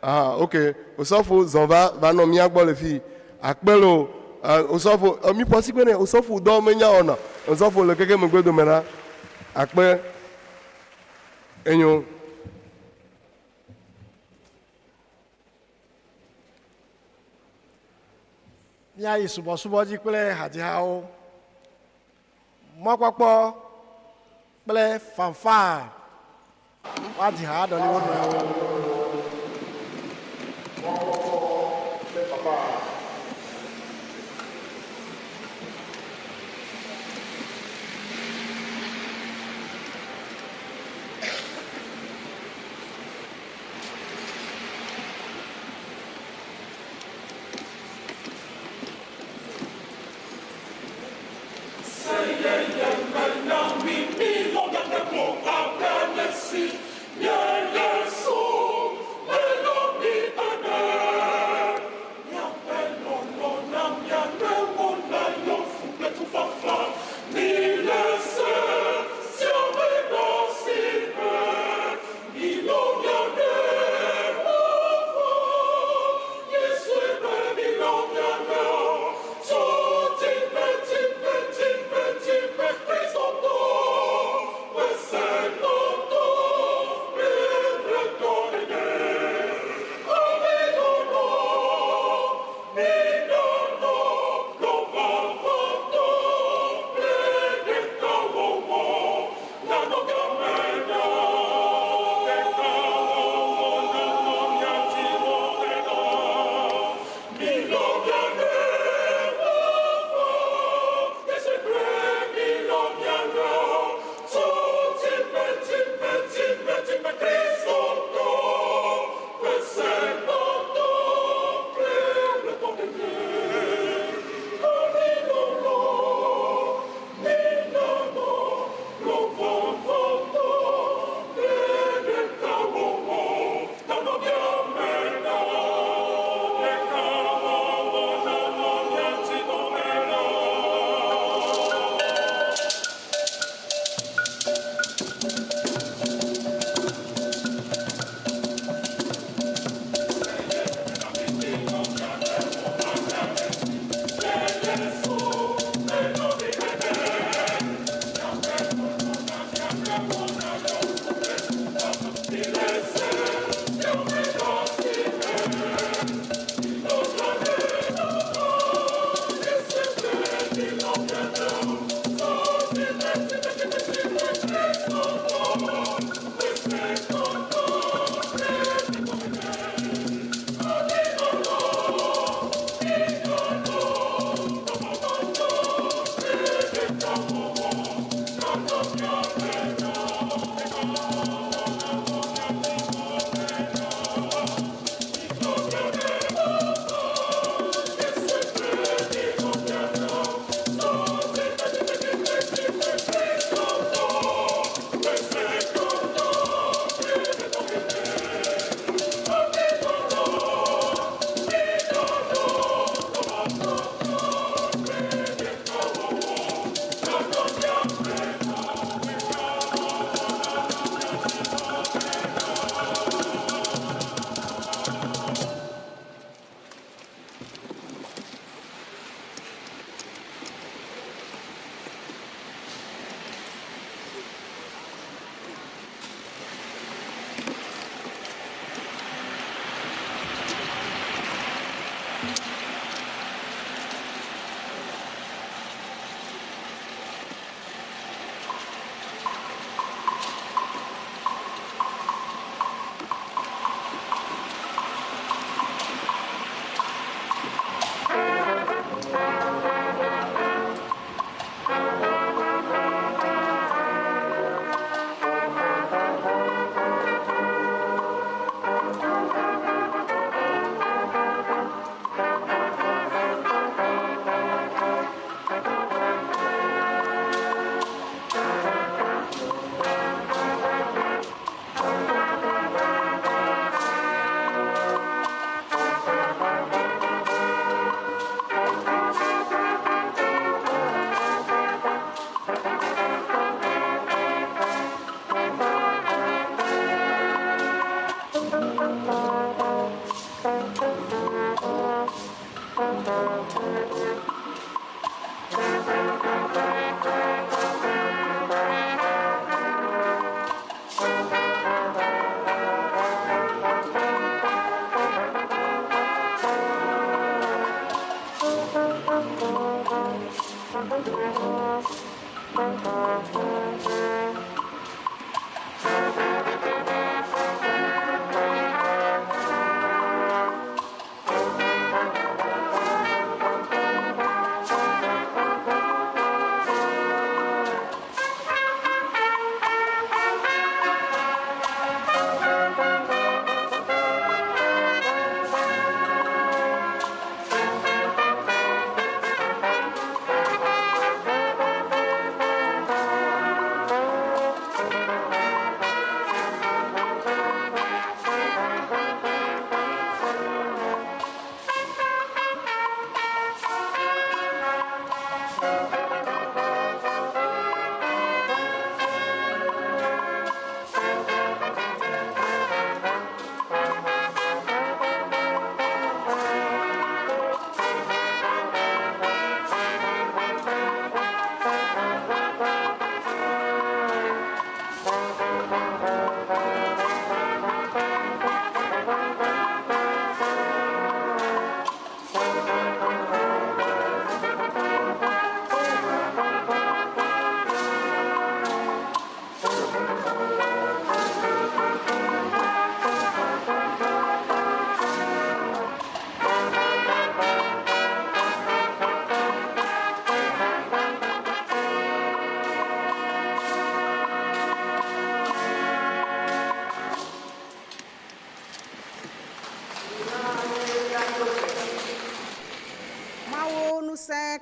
Aha ok. Osɔfo zɔn va va nɔ mía gbɔ le fii. Akpe loo. Osɔfo mi ƒo asi kpe nɛ. Osɔfo dɔ menya wɔna. Osɔfo le keke megbe dome ɖa. Akpe. Enyo. Míayi subɔsubɔ dzi kple hadzihawo. Mɔkpɔkpɔ kple fanfare woadzi ha aɖɔli wo nɔewo. Mɔkpɔkpɔ kple fanfare.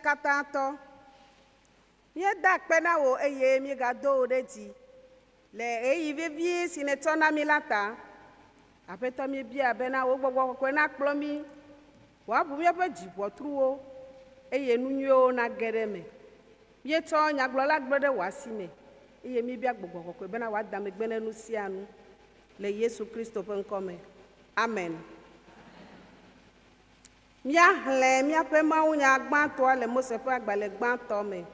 Ŋusẽkatãtɔ, míeda akpe na wò eye míegado wò ɖe dzi le ɣeyiɣi vevi si nètsɔ na mí la ta. Aƒetɔ, míebia bena wò Gbɔgbɔ Kɔkɔe nakplɔ mí, wòaʋu míaƒe dziʋɔtruwo eye nu nyuiwo nage ɖe eme. Míetsɔ nyagblɔla gblẽ ɖe wò asi me eye míebia Gbɔgbɔ Kɔkɔe bena wòada megbe na nu sia nu le Yesu Kristo ƒe ŋkɔ me. Amen. Míaxlẽ míaƒe mawunya gbãtɔa le Mose ƒe agbalẽ gbãtɔ me.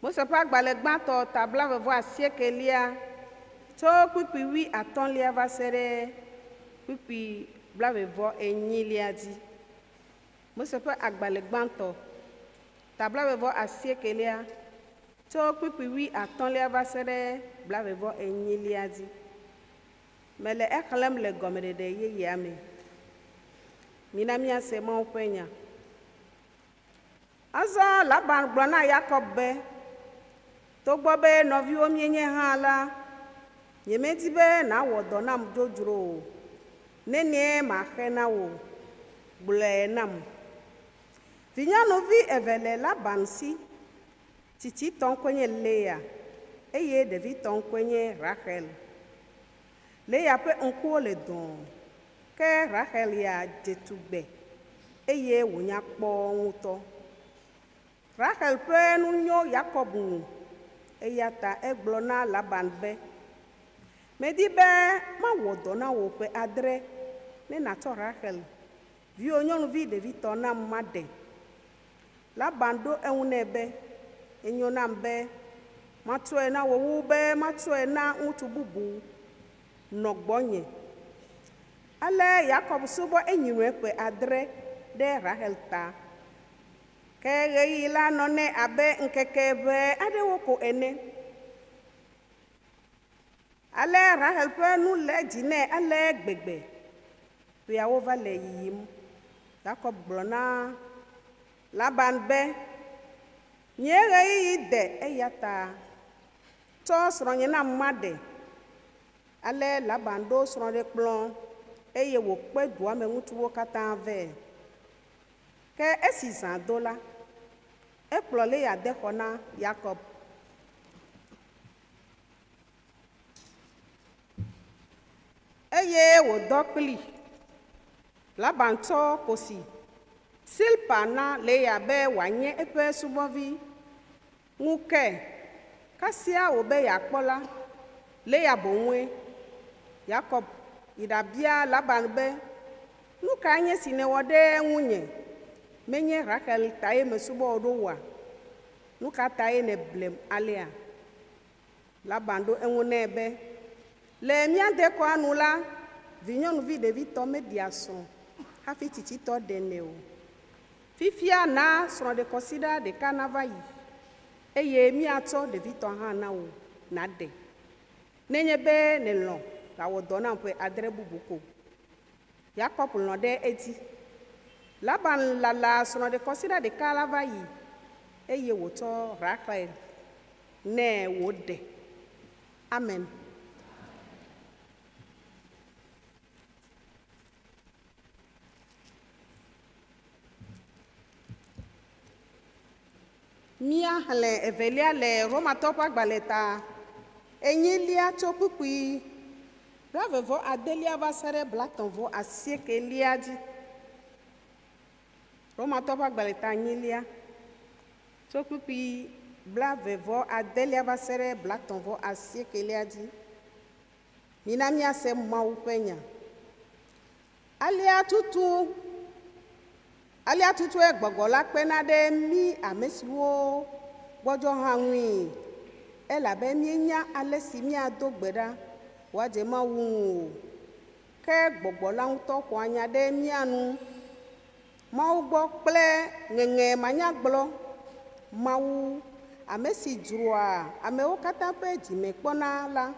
Mose ƒe agbalẽ gbãtɔ ta blaeve-vɔ-asiekelia tso kpukpui wuiatɔ̃lia va se ɖe kpukpui blaeve-vɔ-enyilia dzi. Mose ƒe agbalẽ gbãtɔ ta blaeve-vɔ-asiekelia tso kpukpui wuiatɔ̃lia va se ɖe blaeve-vɔ-enyilia dzi. Mele exlẽm le gɔmeɖeɖe yeyea me. Mina míase Mawu ƒe nya. Azɔ Laban gblɔ na Yakob be, Togbɔ be nɔviwo míenye hã la, nyemedi be nàwɔ dɔ nam dzodzro o. Nenie maxe na wò? Gblɔe nam. Vinyɔnuvi eve le Laban si. Tsitsitɔ ŋkɔe nye Lea, eye ɖevitɔ ŋkɔe nye Raxel. Lea ƒe ŋkuwo le dɔ̃ɔ, ke Raxel ya dze tugbe, eye wònya kpɔ ŋutɔ. Raxel ƒe nu nyo Yakob ŋu, eya ta egblɔ na Laban be, Medi be mawɔ dɔ na wò ƒe adre ne nàtsɔ Raxel, viwò nyɔnuvi ɖevitɔ nam maɖe. Laban ɖo eŋu nɛ be, Enyo nam be matsɔe na wò wu be matsɔe na ŋutsu bubu. Nɔ gbɔnye. Ale Yakob subɔ enyinɔe ƒe adre ɖe Rahel ta. Ke ɣeyiɣi la nɔ nɛ abe ŋkeke ʋɛ aɖewo ko ene. Ale Rahel ƒe nu lé dzi nɛ ale gbegbe. Ƒeawo va le yiyim. Yakob gblɔ na Laban be, Nye ɣeyiɣi de, eya ta tsɔ srɔ̃nye nam maɖe. Ale Laban ɖo srɔ̃ɖekplɔ̃ eye wòkpe dua me ŋutsuwo katã vɛ. Ke esi zã do la, ekplɔ Lea de xɔ na Yakob. Eye wòdɔ kplii. Laban tsɔ kosi Silpa na Lea be wòanye eƒe subɔvi. Ŋu ke, kasia wòbe yeakpɔ la, Lea boŋue. Yakob yi ɖabia Laban be, Nu kae nye esi nèwɔ ɖe ŋunye? Menye Raxel tae mesubɔ wò ɖo oa? Nu ka tae nèblem alea? Laban ɖo eŋu nɛ be, Le mía dekɔa nu la, vinyɔnuvi ɖevitɔ meɖea srɔ̃ hafi tsitsitɔ ɖenɛ o. Fifia na srɔ̃ɖekɔsiɖa ɖeka nava yi, eye míatsɔ ɖevitɔ hã na wò nàɖe, nenye be nèlɔ̃ gawɔ dɔ nam ƒe adre bubu ko. Yakob lɔ̃ ɖe edzi. Laban lala srɔ̃ɖekɔsiɖa ɖeka la va yi, eye wòtsɔ Raxel nɛ wòɖe. Amen. Míaxlẽ evelia le Romatɔ ƒe agbalẽ ta enyilia tso kpukpui blaeve vɔ adelia va se ɖe blatɔ̃ vɔ asiekelia dzi. Romatɔ ƒe agbalẽ ta enyilia tso kpukpui blaeve vɔ adelia va se ɖe blatɔ̃ vɔ asiekelia dzi. Mina míase Mawu ƒe nya. Alea tutu Alea tutue gbɔgbɔ la kpena ɖe mí ame siwo gbɔdzɔ hã ŋui, elabe míenya ale si míado gbe ɖa wòadze Mawu ŋu o. Ke gbɔgbɔ la ŋutɔ ƒoa nya ɖe mía nu Mawu gbɔ kple ŋeŋe manyagblɔ. Mawu, ame si dzroa amewo katã ƒe dzime kpɔna la,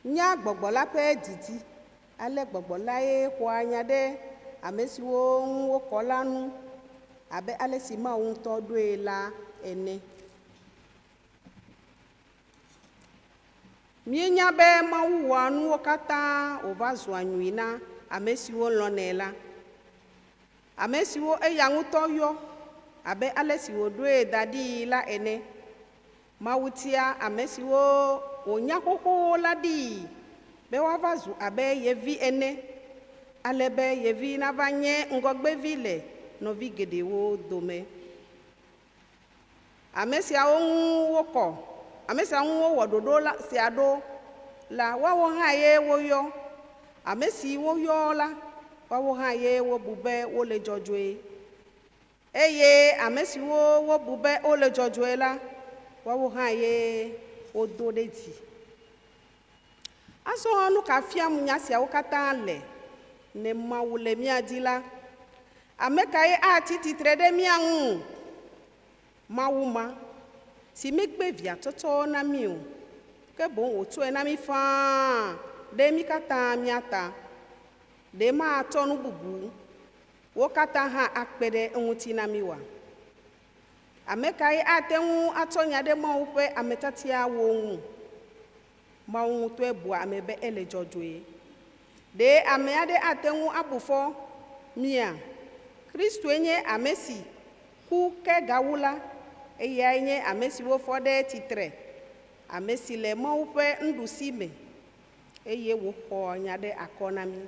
Nya gbɔgbɔ la ƒe didi. Ale gbɔgbɔ lae ƒoa nya ɖe ame siwo ŋu wokɔ la nu, abe ale si Mawu ŋutɔ ɖoe la ene. Míenya be Mawu wɔa nuwo katã wòva zua nyui na ame siwo lɔ̃nɛ la, ame siwo eya ŋutɔ yɔ. abe ale si wòɖoe da ɖii la ene. Mawu tia ame siwo wònya xoxo la ɖii be woava zu abe ye vi ene, ale be ye vi nava nye ŋgɔgbevi le nɔvi geɖewo dome. Ame siawo ŋu wokɔ, ame siawo ŋu wowɔ ɖoɖo la, sia ɖo la, woawo hã ye woyɔ. Ame si woyɔ la, woawo hã ye wobu be wole dzɔdzɔe. Eye ame siwo wobu be wole dzɔdzɔe la, woawo hã ye wodo ɖe dzi. Azɔ nu ka fiam nya siawo katã le? Ne Mawu le mía dzi la, ame kae atsi tsitre ɖe mía ŋu? Mawu ma, si megbe Via tsɔtsɔ na mí o, ke boŋ wòtsɔe na mí faa ɖe mí katã mía ta, ɖe matsɔ nu bubu wo katã hã akpe ɖe eŋuti na mí oa? Ame kae ate ŋu atsɔ nya ɖe Mawu ƒe ame tiatiawo ŋu? Mawu ŋutɔe bua ame be ele dzɔdzɔe. Ɖe ame aɖe ate ŋu abu fɔ mía? Kristoe nye ame si ku ke gawu la, eyae nye ame si wofɔ ɖe tsitre, ame si le Mawu ƒe nuɖusi me, eye wòxɔ nya ɖe akɔ na mí.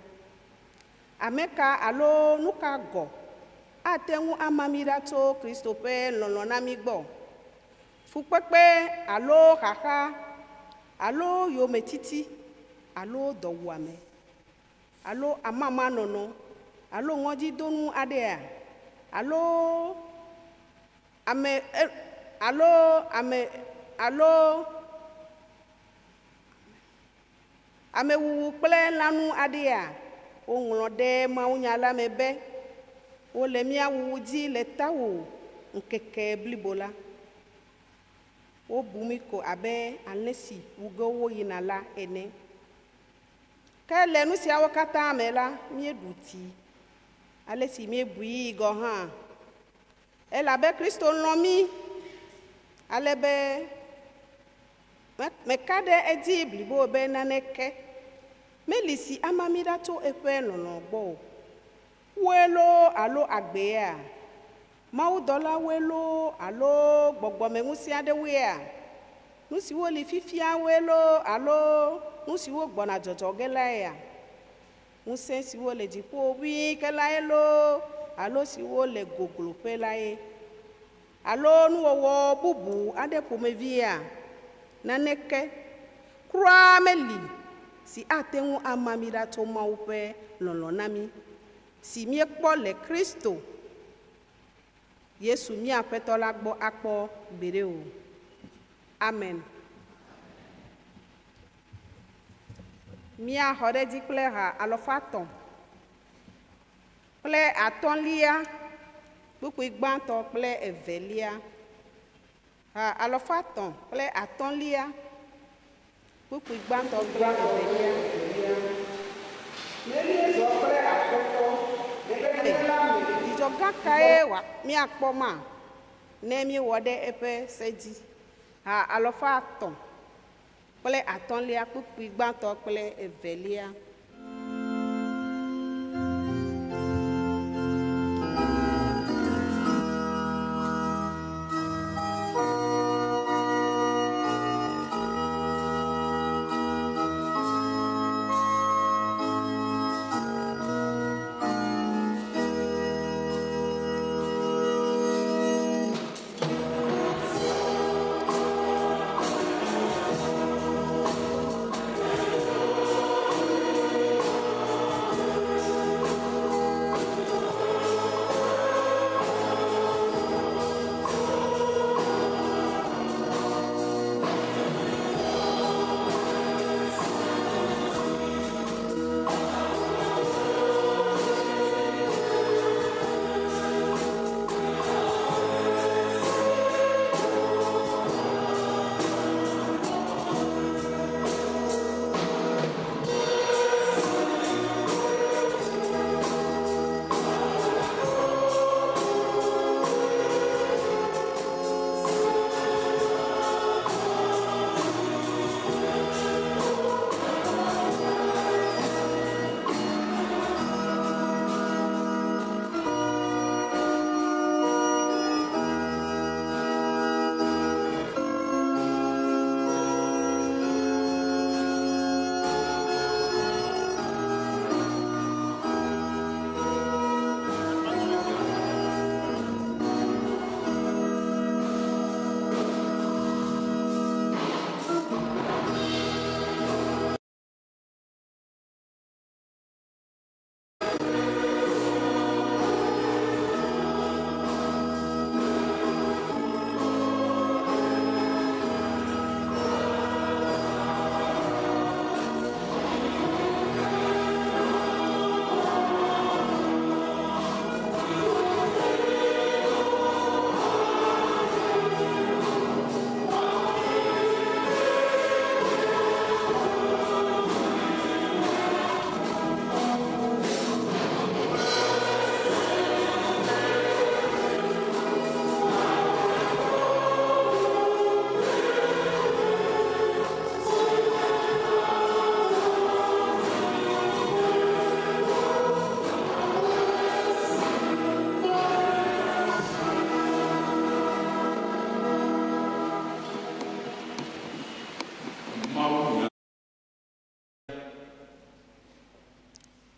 Ame ka alo nu ka gɔ̃ ate ŋu ama mí ɖa tso Kristo ƒe lɔlɔ̃ na mí gbɔ? Fukpekpe alo xaxa alo yometiti alo dɔwuame alo amamanɔnɔ alo ŋɔdzidonu aɖea alo ame alo ame alo Amewuwu kple lãnu aɖea? Woŋlɔ ɖe mawunya la me be, Wole mía wuwu dzi le tawò ŋkeke blibo la. Wobu mí ko abe alẽ si wu ge woyina la ene. Ke le nu siawo katã me la, míeɖu dzi, ale si míebui gɔ̃ hã. Elabe Kristo lɔ̃ mí ale be Meka ɖe edzi blibo be naneke meli si ama mí ɖa tso eƒe lɔlɔ̃ gbɔ o. Kue loo alo agbeea? Mawudɔlawoe loo alo gbɔgbɔmeŋusẽ aɖewoea? Nu siwo li fifia woe loo alo nu siwo gbɔna dzɔdzɔ ge laea? Ŋusẽ siwo le dziƒo ʋĩi ke lae loo alo siwo le gogloƒe lae? Alo nuwɔwɔ bubu aɖe ƒomevia? Naneke kura meli si ate ŋu ama mí ɖa tso Mawu ƒe lɔlɔ̃ na mí si míekpɔ le Kristo Yesu mía Aƒetɔ la gbɔ akpɔ gbeɖe o. Amen. Míaxɔ ɖe edzi kple ha alafa etɔ̃ kple atɔ̃lia, kpukpui gbãtɔ kple evelia. Ha alafa etɔ̃ kple atɔ̃lia, kpukpui gbãtɔ kple evelia. Ne míezɔ kple Aƒetɔ le xexe la me. Dzidzɔ gã kae míakpɔ ma ne míewɔ ɖe eƒe se dzi? Ha alafa etɔ̃ kple atɔ̃lia, kpukpui gbãtɔ kple evelia.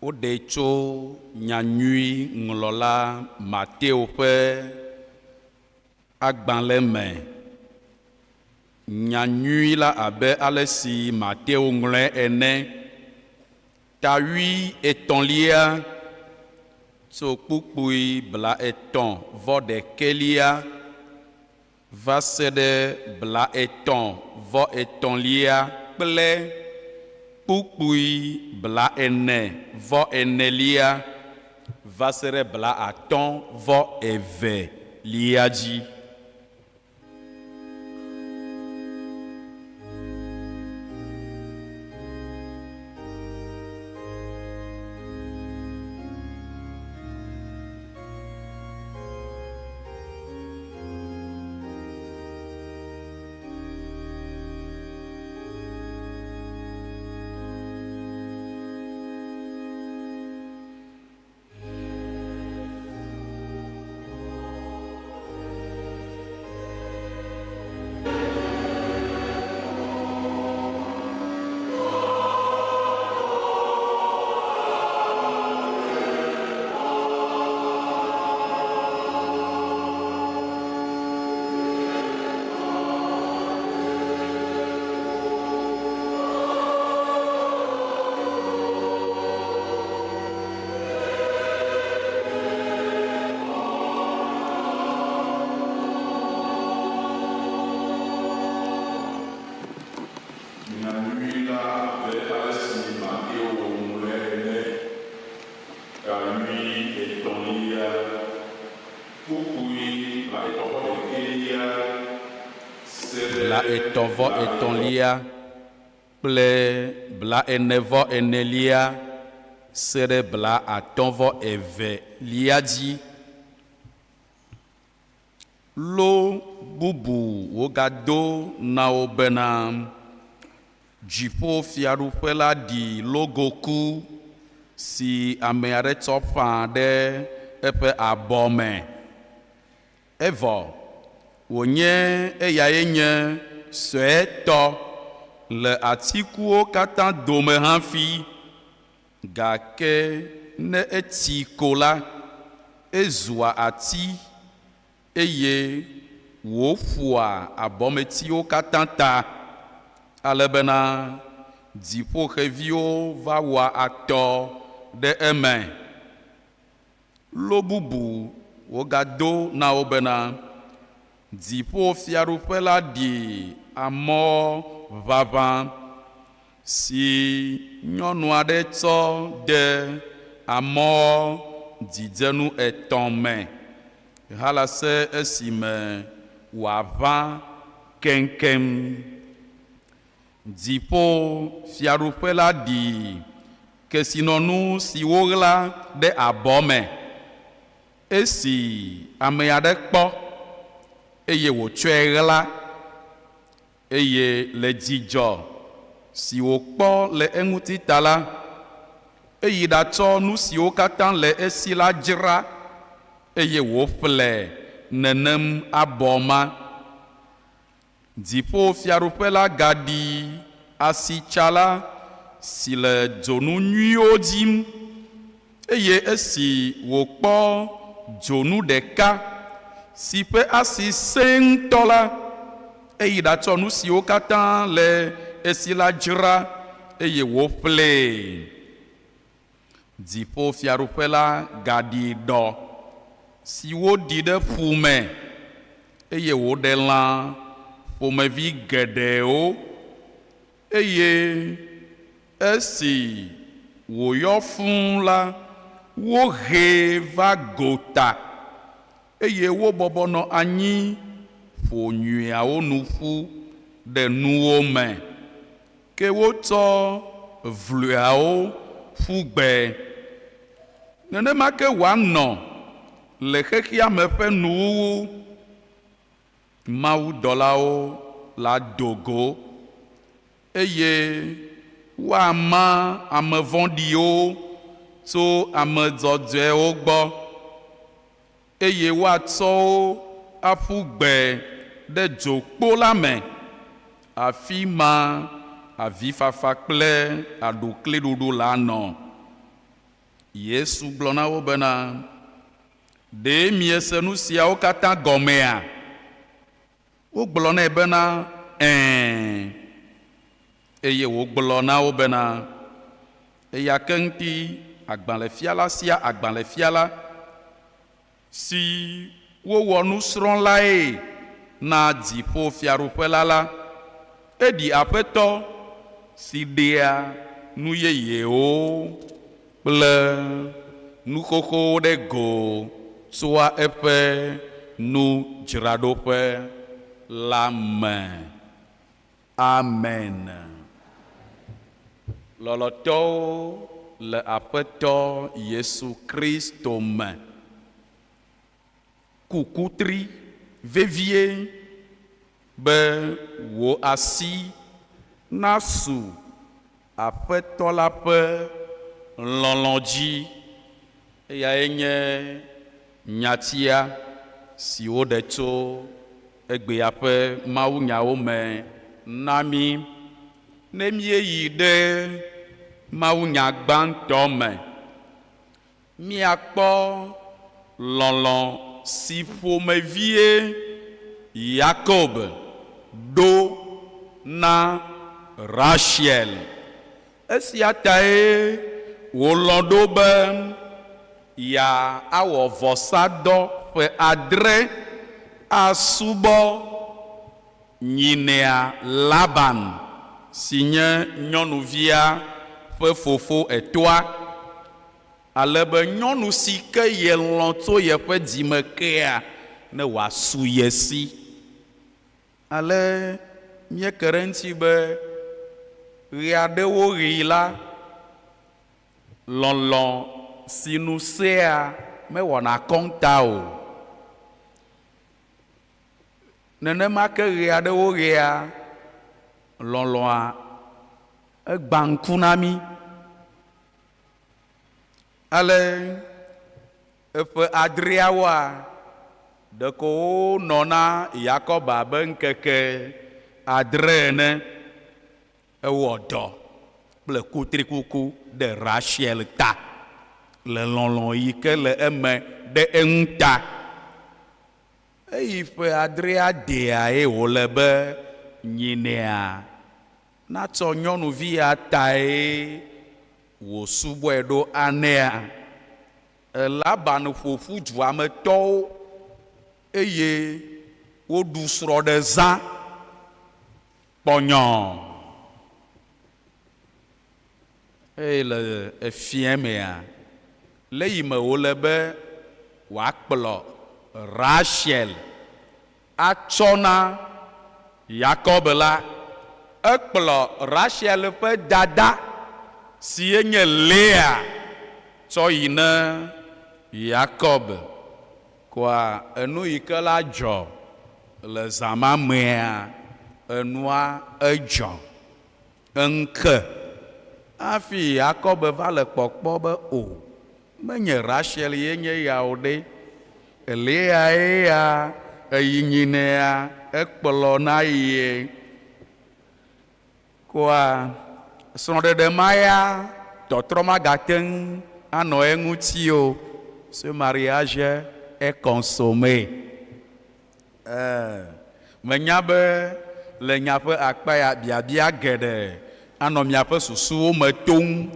Woɖee tso Nyanyuiŋlɔla Mateo ƒe agbalẽ me. Nyanyui la abe ale si Mateo ŋlɔe ene, ta wui etɔ̃lia tso kpukpui blaetɔ̃ vɔ ɖekɛlia va se ɖe blaetɔ̃ vɔ etɔ̃lia kple kpukpui blaene vɔ enelia va se ɖe blaatɔ̃ vɔ evelia dzi. Nya nyui la abe ale si Mateo ŋlɔe ene, ta wui etɔ̃lia, kpukpui blaetɔ̃ vɔ ɖekɛlia se ɖe Blaetɔ̃ vɔ etɔ̃lia kple blaene vɔ enelia se ɖe blaatɔ̃ vɔ evelia dzi. Lo bubu wògado na wo bena, Dziƒofiaɖuƒe la ɖi logoku si ame aɖe tsɔ ƒã ɖe eƒe abɔ me. Evɔ wònye eyae nye suetɔ le atikuwo katã dome hafi. Gake ne etsi ko la, ezua ati eye wòƒoa abɔmetiwo katã ta, ale bena dziƒoxeviwo va wɔa atɔ ɖe eme. Lo bubu wògado na wo bena, Dziƒofiaɖuƒe la ɖi amɔ ʋaʋã si nyɔnu aɖe tsɔ de amɔ dzidzenu etɔ̃ me halase esime wòaʋã keŋkeŋ. Dziƒofiaɖuƒe la ɖi kesinɔnu si woɣla ɖe abɔ me. Esi ame aɖe kpɔ eye wòtsɔe ɣla, eye le dzidzɔ si wòkpɔ le eŋuti ta la, eyi ɖatsɔ nu siwo katã le esi la dzra, eye wòƒle nenem abɔ ma. Dziƒofiaɖuƒe la gaɖi asitsala si le dzonu nyuiwo dim, eye esi wòkpɔ dzonu ɖeka si ƒe asi sẽ ŋutɔ la, eyi ɖatsɔ nu siwo katã le esi la dzra, eye wòƒlee. Dziƒofiaɖuƒe la gaɖi ɖɔ si woɖi ɖe ƒu me, eye wòɖe lã ƒomevi geɖewo. Eye esi wòyɔ fũu la, wohee va gota, eye wobɔbɔ nɔ anyi ƒo nyuiawo nu ƒu ɖe nuwo me. Ke wotsɔ vloeawo ƒu gbe. Nenema ke wòanɔ le xexea me ƒe nuwuwu. Mawudɔlawo lado go, eye woama ame vɔ̃ɖiwo tso ame dzɔdzɔewo gbɔ, eye woatsɔ wo aƒu gbe ɖe dzokpo la me, afi ma avifafa kple aɖukliɖuɖu lanɔ. Yesu gblɔ na wo bena, Ɖe miese nu siawo katã gɔmea? Wogblɔ nɛ bena, Ɛ̃. Eye wògblɔ na wo bena, Eya ke ŋuti agbalẽfiala sia agbalẽfiala, si wowɔ nusrɔ̃lae na dziƒofiaɖuƒe la la, eɖi Aƒetɔ si ɖea nu yeyewo kple nu xoxowo ɖe go tsoa eƒe nudzraɖoƒe la me. Amen. Lɔlɔ̃tɔwo le Aƒetɔ Yesu Kristo me, ku kutri vevie be wò asi nasu Aƒetɔ la ƒe lɔlɔ̃ dzi. Eyae nye nyatia si woɖe tso egbea ƒe mawunyawo me na mí. Ne míeyi ɖe mawunya gbãtɔ me, míakpɔ lɔlɔ̃ si ƒomevie Yakob ɖo na Raxel. Esia tae wòlɔ̃ ɖo be yeawɔ vɔsadɔ ƒe adre asubɔ nyinɛa Laban, si nye nyɔnuvia ƒe fofo etɔa, ale be nyɔnu si ke yelɔ̃ tso yeƒe dzi me kea, ne wòasu ye si. Ale míeke ɖe eŋuti be ɣeaɖewoɣi la, lɔlɔ̃ si nu sea mewɔna akɔnta o. Nenema ke ɣeaɖewoɣia, lɔlɔ̃a egbã ŋku na mí. Ale eƒe adreawoa, ɖeko wonɔ na Yakob abe ŋkeke adre ene. Ewɔ dɔ kple kutrikuku ɖe Raxel ta le lɔlɔ̃ yi ke le eme ɖe eŋu ta. Eyi ƒe adrea deae wòle be nyinɛa natsɔ nyɔnuvi ya tae wòsubɔe ɖo anɛa? Laban ƒo ƒu dua me tɔwo eye woɖu srɔ̃ɖezã kpɔnyɔ. Eye le efiẽ mea, le yi me wòle be wòakplɔ Raxel atsɔ na Yakob la, ekplɔ Raxel ƒe dada si ye nye Lea tsɔ yi ne Yakob. Kɔa enu yi ke la dzɔ le zã ma mea, enua edzɔ. Eŋke hafi Yakob va le kpɔkpɔ be o, menye Raxel ye nye ya o ɖe, Leae ya, eyi nyinɛa, ekplɔ na ye. Kɔa srɔ̃ɖeɖe ma ya, tɔtrɔ magate ŋu anɔ eŋuti o. Ce mariage est consommé. Ẽ, menya be le nya ƒe akpa ya biabia geɖe anɔ miaƒe susuwo me tom.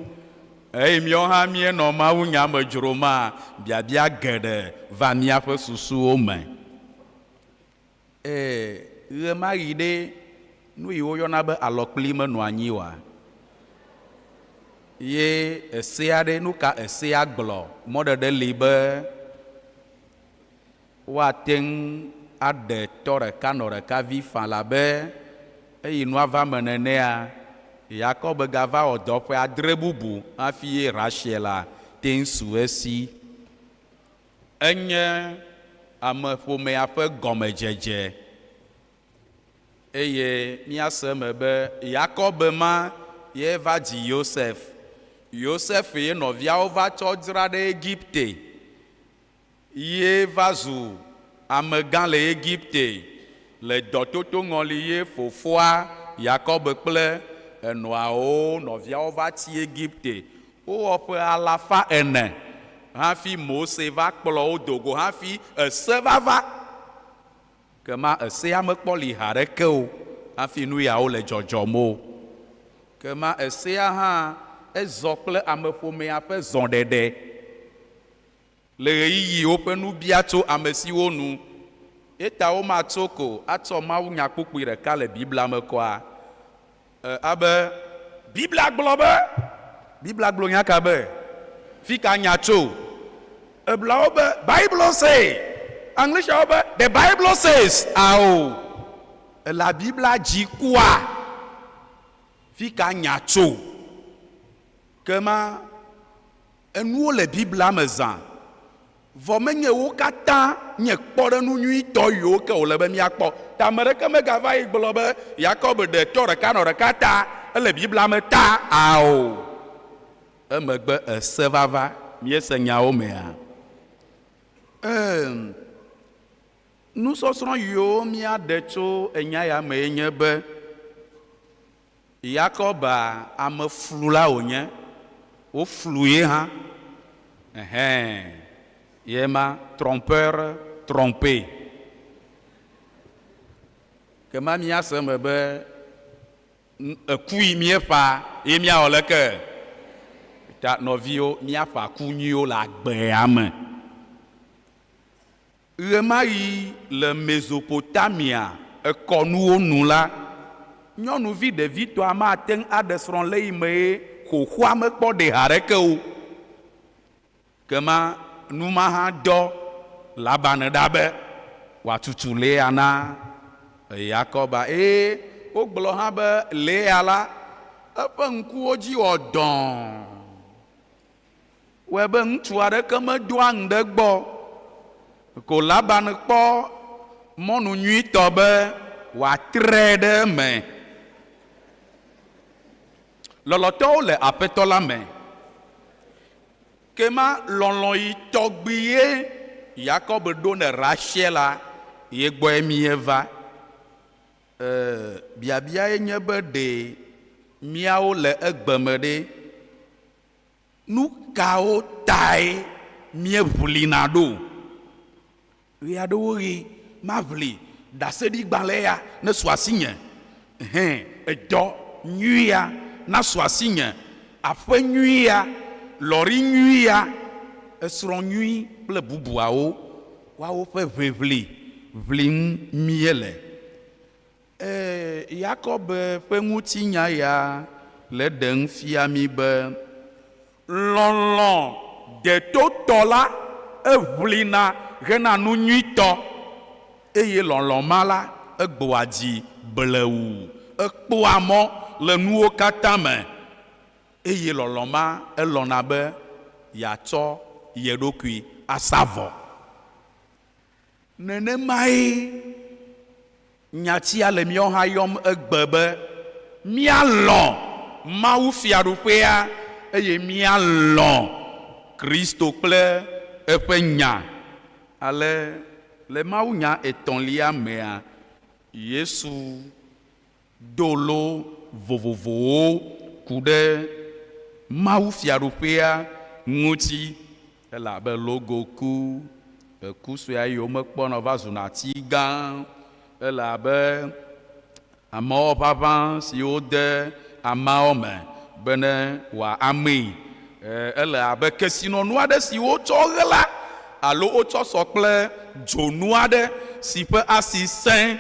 Eye míawo hã míenɔ mawunya me dzroma, biabia geɖe va míaƒe susuwo me. Ẽ, ɣemaɣi ɖe, nu yi woyɔna be alɔkpli menɔ anyi oa? Ye esea ɖe, nu ka esea gblɔ? Mɔɖeɖe li be Woate ŋu aɖe tɔ ɖeka nɔ ɖeka vi faa labe eyi nua va eme nenea, Yakob gava wɔ dɔ ƒe adre bubu hafi ye Raxel te ŋu su esi. Enye ameƒomea ƒe gɔmedzedze. Eye míase eme be Yakob ma ye va dzi Yosef. Yosef ye nɔviawo va tsɔ dzra ɖe Egipte. Ye va zu amegã le Egipte le dɔtoto ŋɔli ye fofoa Yakob kple enɔawo nɔviawo va tsi Egipte. Wowɔ ƒe alafa ene hafi Mose va kplɔ wo do go hafi ese va va. Kema esea mekpɔ li haɖeke o hafi nu yawo le dzɔdzɔm o. Kema esea hã ezɔ kple ameƒomea ƒe zɔɖeɖe le ɣeyiɣi woƒe nu bia tso amesiwo nu. Eta womatso ko atsɔ mawunyakpukpui ɖeka le Biblia me kɔa? E, abe Biblia gblɔ be, Biblia gblɔ nya ka be? Fika nya tso? Eblawo be, Bible say. Anglisiawo be, The Bible says. Ao. Ela Biblia dzi kua? Fika nya tso? Kema Enuwo le Biblia me zã, vɔ menye wo katã nye kpɔɖeŋu nyuitɔ yiwo ke wòle be míakpɔ. Ta ame ɖeke megava yi gblɔ be Yakob ɖe tɔ ɖeka nɔ ɖeka ta ele Biblia me ta ao. Emegbe ese vava. Míese nyawo mea? Ɛ̃. Nusɔsrɔ̃ yiwo míaɖe tso enya ya mee nye be, Yakoba ameflula wònye, woflu ye hã. Ɛhɛn, ye ma, trompeur, trompé. Ke ma míase eme be eku yi míeƒa ye míawɔ leke? Ta nɔviwo, míaƒa ku nyuiwo le agbea me. Ɣemaɣi le Mesopotamia ekɔnuwo nu la, nyɔnuvi ɖevitɔa mate ŋu aɖe srɔ̃ le yi mee xoxoa mekpɔ ɖe haɖeke o. Kema nu ma hã dɔ Laban ɖa be wòatutu Lea na Yakoba. Eye wogblɔ hã be Lea la, eƒe ŋkuwo dzi wɔ dɔ̃. Wɔe be ŋutsu aɖeke medoa nu ɖe egbɔ o. Ko Laban kpɔ mɔnu nyuitɔ be wòatrɛ ɖe eme. Lɔlɔ̃tɔwo le Aƒetɔ la me. Ke ma lɔlɔ̃ yi tɔgbi ye Yakob ɖo ne Raxel la, ye gbɔe míeva. E, biabiae nye be ɖe míawo le egbe me ɖe, Nu kawo tae míeʋlina ɖo? Ɣeaɖewoɣi maʋli ɖaseɖigbalẽ ya nesu asinye, hẽ edɔ nyuia nasu asinye, aƒe nyuia, lɔri nyuia, esrɔ̃ nyui kple bubuawo. Woawo ƒe ʋiʋli ʋlim míele. Ee, Yakob ƒe ŋutinya ya le eɖem fia mí be lɔlɔ̃ detotɔ la, eʋlina hena nu nyuitɔ, eye lɔlɔ̃ ma la, egbɔa dzi blewu, ekpɔa mɔ le nuwo katã me, eye lɔlɔ̃ ma elɔ̃na be yeatsɔ ye ɖokui asa vɔ. Nenemae nyatia le míawo hã yɔm egbe be míalɔ̃ Mawu Fiaɖuƒea eye míalɔ̃ Kristo kple eƒe Nya. Ale le mawunya etɔ̃lia mea, Yesu do lo vovovowo ku ɖe Mawu Fiaɖuƒea ŋuti, elabe logoku, eku sue yi womekpɔna o va zuna ati gã, elabe amewo ʋaʋã si wode ameawo me bene wòamee. Ele abe kesinɔnu aɖe si wotsɔ ɣla alo wotsɔ sɔ kple dzonu aɖe si ƒe asi sẽ.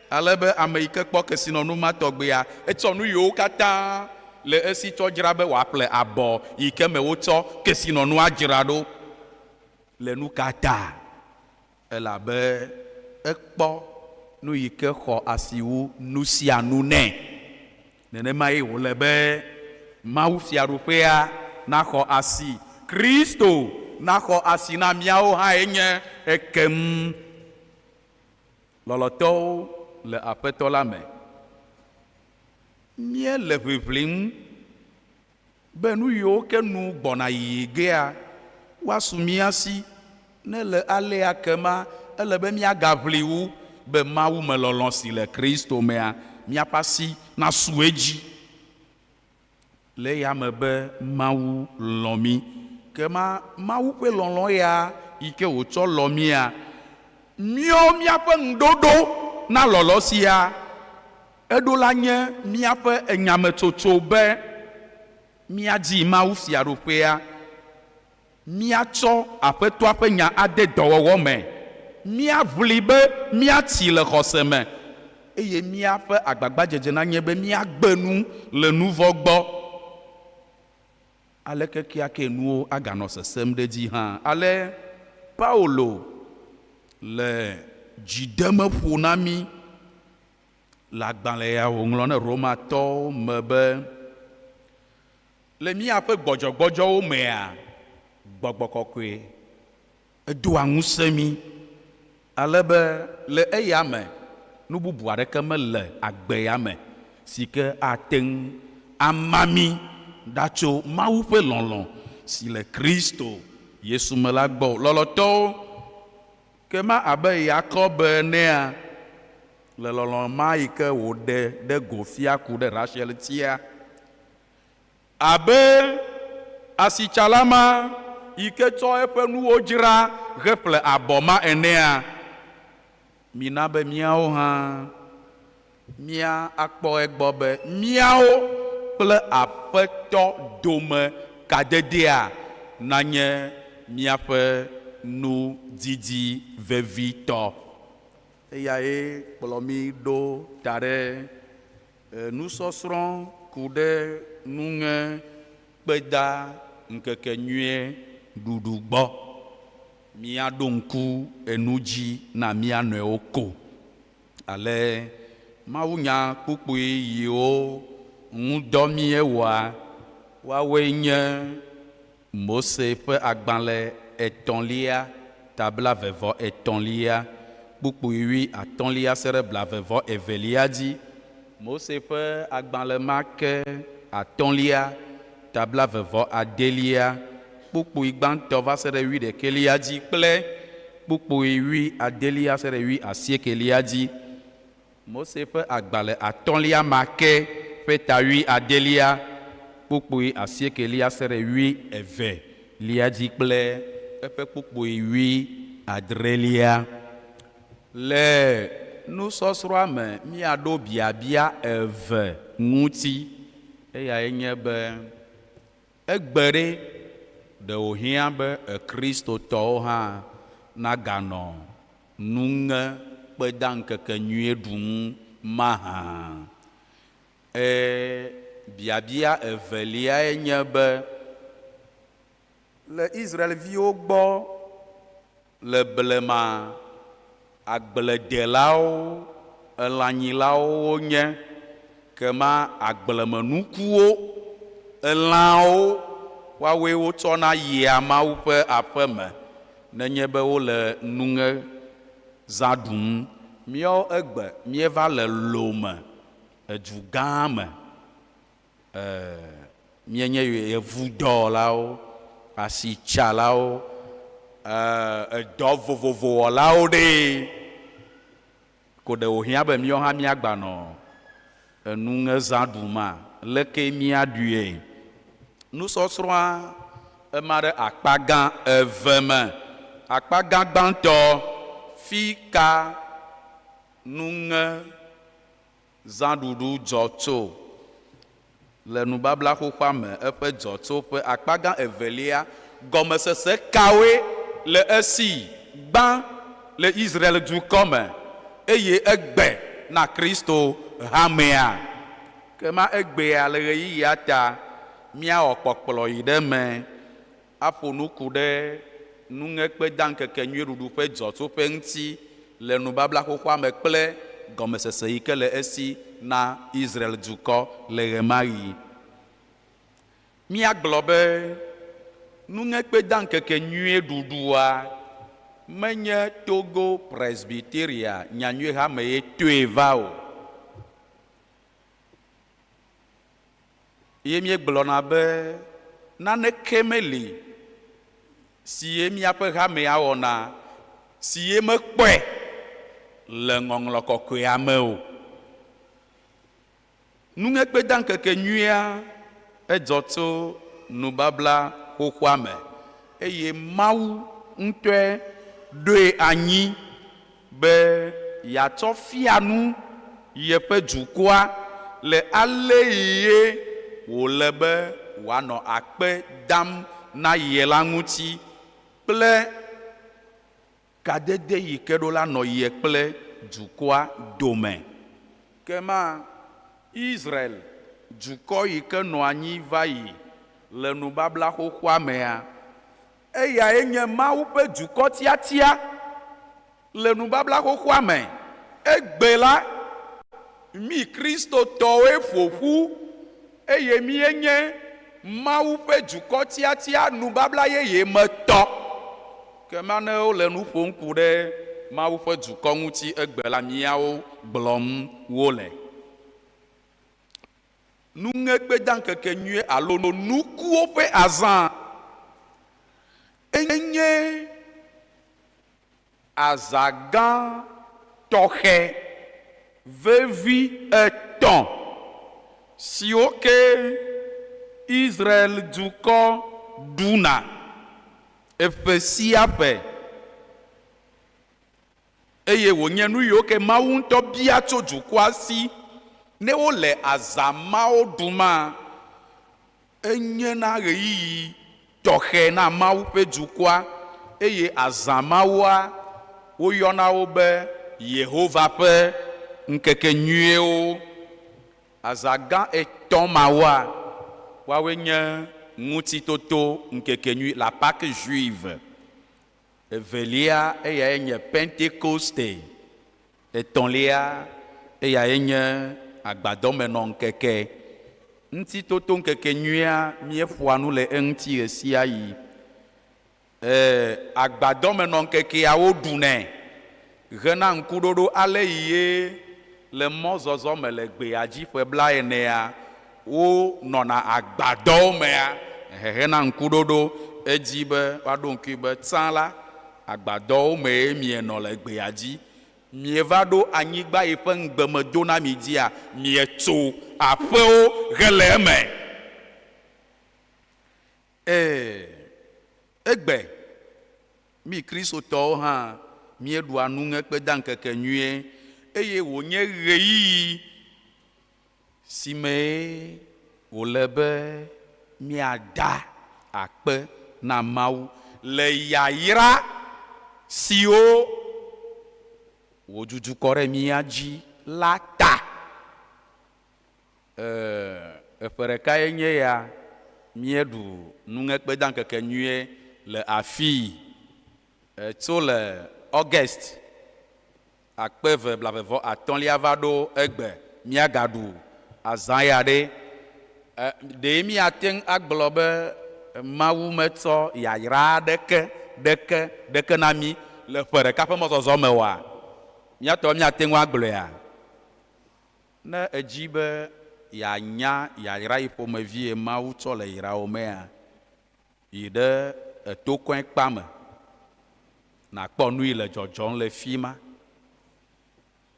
Ale be ame yi ke kpɔ kesinɔnu ma tɔgbea, etsɔ nu yiwo katã le esi tsɔ dzra be wòaƒle abɔ yi ke me wotsɔ kesinɔnua dzra ɖo. Le nu ka ta? Elabe ekpɔ nu yi ke xɔ asi wu nu sia nu nɛ. Nenemae wòle be Mawu Fiaɖuƒea naxɔ asi, Kristo naxɔ asi na míawo hãe nye ekem. Lɔlɔ̃tɔwo le Aƒetɔ la me, míele ʋiʋlim be nu yiwo ke nu gbɔna yiyi gea, woasu mía si. Ne ele alea kema, ele be míagaʋli wu be mawumelɔlɔ̃ si le Kristo mea, míaƒe asi nasu edzi. Le eya me be Mawu lɔ̃ mí. Ke ma Mawu ƒe lɔlɔ̃ ya yi ke wòtsɔ lɔ̃ mía, míawo míaƒe ŋuɖoɖo na lɔlɔ̃ sia, eɖo la nye míaƒe enyametsotso be míadzi Mawu Fiaɖuƒea, míatsɔ Aƒetɔa ƒe nya ade dɔwɔwɔ me, míaʋli be míatsi le xɔse me, eye míaƒe agbagbadzedze nanye be míagbe nu le nuvɔ̃ gbɔ. Aleke keakee nuwo aganɔ sesẽm ɖe edzi hã, ale Paulo le dzi dem ƒo na mí le agbalẽ ya wòŋlɔ na Romatɔwo me be, Le míaƒe gbɔdzɔgbɔdzɔwo mea, gbɔgbɔ kɔkɔe edoa ŋusẽ mí ale be le eya me nu bubu aɖeke mele agbe ya me si ke ate ŋu ama mí ɖa tso Mawu ƒe lɔlɔ̃ si le Kristo Yesu me la gbɔ o. Lɔlɔ̃tɔwo, ke ma abe Yakob enea, le lɔlɔ̃ ma yi ke wòɖe ɖe go fia ku ɖe Raxel ŋutia, Abe asitsala ma yi ke tsɔ eƒe nuwo dzra heƒle abɔ ma enea, mina be míawo hã míakpɔ egbɔ be míawo kple Aƒetɔ dome kadedea nanye míaƒe nudidi vevitɔ. Eyae kplɔ mí ɖo ta ɖe Nusɔsrɔ̃ ku ɖe nuŋekpeda ŋkekenyuie ɖuɖu gbɔ. Míaɖo ŋku enu dzi na mía nɔewo ko. Ale mawunyakpukpui yiwo ŋudɔ míewɔa, woawoe nye Mose ƒe agbalẽ etɔ̃lia, ta blaeve vɔ etɔ̃lia, kpukpui wui atɔ̃lia se ɖe blaeve vɔ evelia dzi. Mose ƒe agbalẽ ma ke atɔ̃lia, ta blaeve vɔ adelia, kpukpui gbãtɔ va se ɖe wuiɖekɛlia dzi kple kpukpui wui adelia se ɖe wui asiekelia dzi. Mose ƒe agbalẽ atɔ̃lia ma ke ƒe ta wui adelia, kpukpui asiekelia se ɖe wui eve lia dzi kple eƒe kpukpui wui adrelia. Le nusɔsrɔ̃a me míaɖo biabia eve ŋuti, eyae nye be, Egbe ɖe, ɖe wòhiã be Kristotɔwo hã naganɔ nuŋekpedaŋkekenyuie ɖum mahã? E Biabia eveliae nye be, Le Israel-viwo gbɔ le blema, agbledelawo, elãnyilawo wonye, kema agblemenukuwo, elãwo, woawoe wotsɔna yia Mawu ƒe aƒe me nenye be wole nuŋezã ɖum. Míawo egbe míeva le Lome, edu gã me. E, míenye yevudɔwɔlawo, asitsalawo, e, edɔ vovovowɔlawo ɖee. Ko ɖe wòhiã be míawo hã míagbanɔ enuŋezã ɖuma? Leke míaɖuie? Nusɔsrɔ̃a ema ɖe akpa gã eve me. Akpa gã gbãtɔ, fi ka nuŋe Zãɖuɖu dzɔ tso le Nubabla Xoxoa me eƒe dzɔtsoƒe akpa gã evelia gɔmesese kawoe le esi gbã le Israel dukɔ me eye egbe na Kristo hamea? Ke ma egbea le ɣeyiɣia ta míawɔ kpɔkplɔ yi ɖe eme aƒo nu ku ɖe nuŋekpedaŋkekenyuiɖuɖu ƒe dzɔtsoƒe ŋuti le Nubabla Xoxoa me kple gɔmesese yi ke le esi na Israel dukɔ le ɣemaɣi. Míagblɔ be nuŋekpedaŋkekenyuieɖuɖua menye Togo Presbyteria Nyanyuihame ye toe va o. Ye míegblɔna be naneke meli si ye míaƒe hamea wɔna si ye mekpɔe le Ŋɔŋlɔ Kɔkɔea me o. Nuŋekpedaŋkekenyuia Edzɔ tso nubabla xoxoa me eye Mawu ŋutɔe ɖoe anyi be yeatsɔ fia nu yeƒe dukɔa le aleyi wòle be wòanɔ akpe dam na ye la ŋuti kple Kadede yi ke ɖo la nɔ ye kple dukɔa dome. Ke ma Israel dukɔ yi ke nɔ anyi va yi le nubabla xoxoa mea, eyae nye Mawu ƒe dukɔ tiatia le nubabla xoxoa me. Egbe la, mí Kristotɔwoe ƒo ƒu eye míenye Mawu ƒe dukɔ tiatia nubabla yeye me tɔ. Ke ma ne wole nu ƒom ku ɖe Mawu ƒe dukɔ ŋuti egbe la, míawo gblɔm wole. Nuŋekpedaŋkekenyuie alo nukuwo ƒe azã enye azã gã tɔxɛ vevi etɔ̃ siwo ke Israel-dukɔ ɖuna eƒe sia ƒe, eye wònye nu yiwo ke Mawu ŋutɔ bia tso dukɔa si ne wole azã mawo ɖuma, Enye na ɣeyiɣi tɔxɛ na Mawu ƒe dukɔa, eye azã mawoa, woyɔna wo be Yehova ƒe ŋkekenyuiewo. Azã gã etɔ̃ mawoa, woawoe nye Ŋutitoto Ŋkekenyui, la Pâque juive, evelia eyae nye Pentekoste, Etɔ̃lia, eyae nye agbadɔmenɔŋkeke. Ŋutitotoŋkekenyuia, míeƒoa nu le eŋuti ɣesiaɣi. Ẽ, agbadɔmenɔŋkekea woɖunɛ hena ŋkuɖoɖo ale yi ye le mɔzɔzɔ me le gbeadzi ƒe blaenea, wonɔna agbadɔwo mea hehena ŋkuɖoɖo edzi be woaɖo ŋkui be tsã la, agbadɔwo mee mienɔ le gbeadzi. Mieva ɖo anyigba yi ƒe ŋugbe medo na mi dzia, mietso aƒewo hele eme. Ee, egbe mí Kristotɔwo hã míeɖua nuŋekpedaŋkekenyuie eye wònye ɣeyiɣi si mee wòle be míada akpe na Mawu le yayra siwo wòdudu kɔ ɖe mía dzi la ta. Ee, eƒe ɖekae nye ya míeɖu nuŋekpedaŋkekenyuie le afii tso le August Akpe eve blavevɔ atɔ̃lia va ɖo egbe míagaɖu azã ya ɖe? Ɖe míate ŋu agblɔ be Mawu metsɔ yayra aɖeke ɖeke ɖeke na mí le ƒe ɖeka ƒe mɔzɔzɔ me oa? Míatɔ míate ŋu agblɔea? Ne èdi be yeanya yayra yi ƒomevie Mawu tsɔ le yrawò mea, Yi ɖe etokɔe kpa me nàkpɔ nuyi le dzɔdzɔm le fima.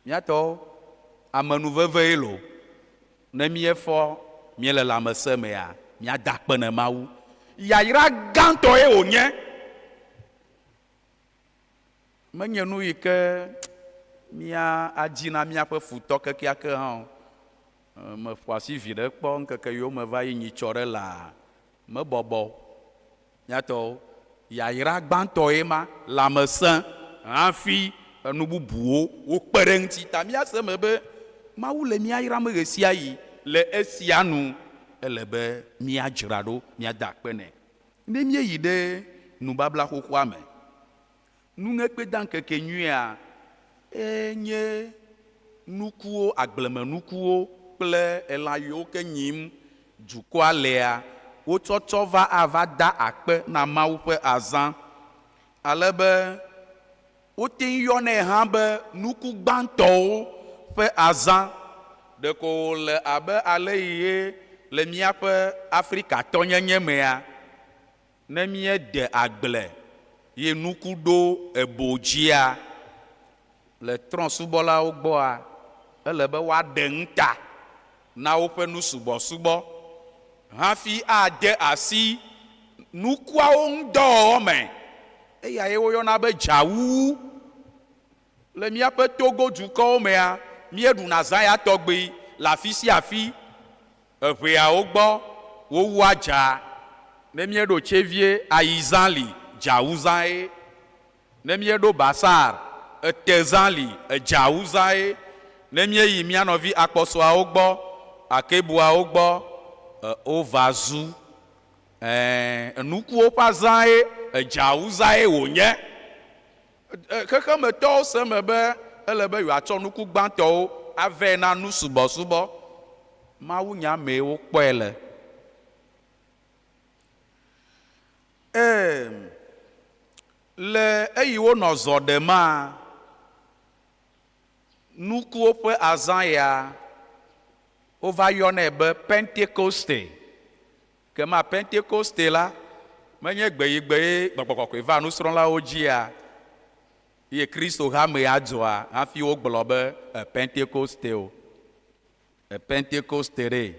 Míatɔwo, amenuvevee loo. Ne míefɔ míele lãmesẽ mea, míada akpe ne Mawu. Yayra gãtɔe wònye. Menye nu yi ke míadi na míaƒe futɔ kekeake hã o. Meƒo asi viɖe kpɔ ŋkeke yiwo me va yi nyitsɔ ɖe laa mebɔbɔ o. Míatɔwo, yayra gbãtɔe ma, lãmesẽ hafi enu bubuwo wokpe ɖe eŋuti. Ta míase eme be Mawu le mía yram ɣesiaɣi. Le esia nu, ele be míadzra ɖo míada akpe nɛ. Ne míeyi ɖe nubabla xoxoa me, nuŋekpedaŋkekenyuia enye nukuwo, agblemenukuwo kple elã yiwo ke nyim dukɔa lea, wotsɔtsɔ va ava da akpe na Mawu ƒe azã. Ale be wote ŋu yɔnɛ hã be nuku gbãtɔwo ƒe azã. Ɖeko wòle abe aleyi ye le míaƒe Afrikatɔnyenye mea, ne míede agble ye nuku ɖo ebo dzia, le trɔ̃subɔlawo gbɔa, ele be woaɖe ŋuta na woƒe nusubɔsubɔ. hafi ade asi nukuawo ŋudɔwɔwɔ me. Eyae woyɔna be dzawuwu. Le míaƒe Togo dukɔwo mea, míeɖuna azã ya tɔgbi le afi sia afi. Eʋeawo gbɔ wowua dza. Ne míeɖo Tsevie, ayizã li, dzawuzã ye. Ne míeɖo Bassar, etezã li, edzawuzã ye. Ne míeyi mía nɔvi akpɔsɔawo gbɔ, akebuawo gbɔ, e, wova zu. Ɛ̃, enukuwo ƒe azã ye, edzawuzã ye wònye. Xexemetɔwo se eme be ele be yewoatsɔ nuku gbãtɔwo avɛ na nusubɔsubɔ. Mawunya mee wokpɔe le. Ee, le eyi wonɔ zɔ ɖemaa, nukuwo ƒe azã ya wova yɔnɛ be Pentekoste. Kema Pentekoste la menye gbeyigbe ye Gbɔgbɔ Kɔkɔe va nusrɔ̃lawo dzia ye Kristo hamea dzɔa hafi wogblɔ be e Pentekoste o. E Pentekoste ɖe,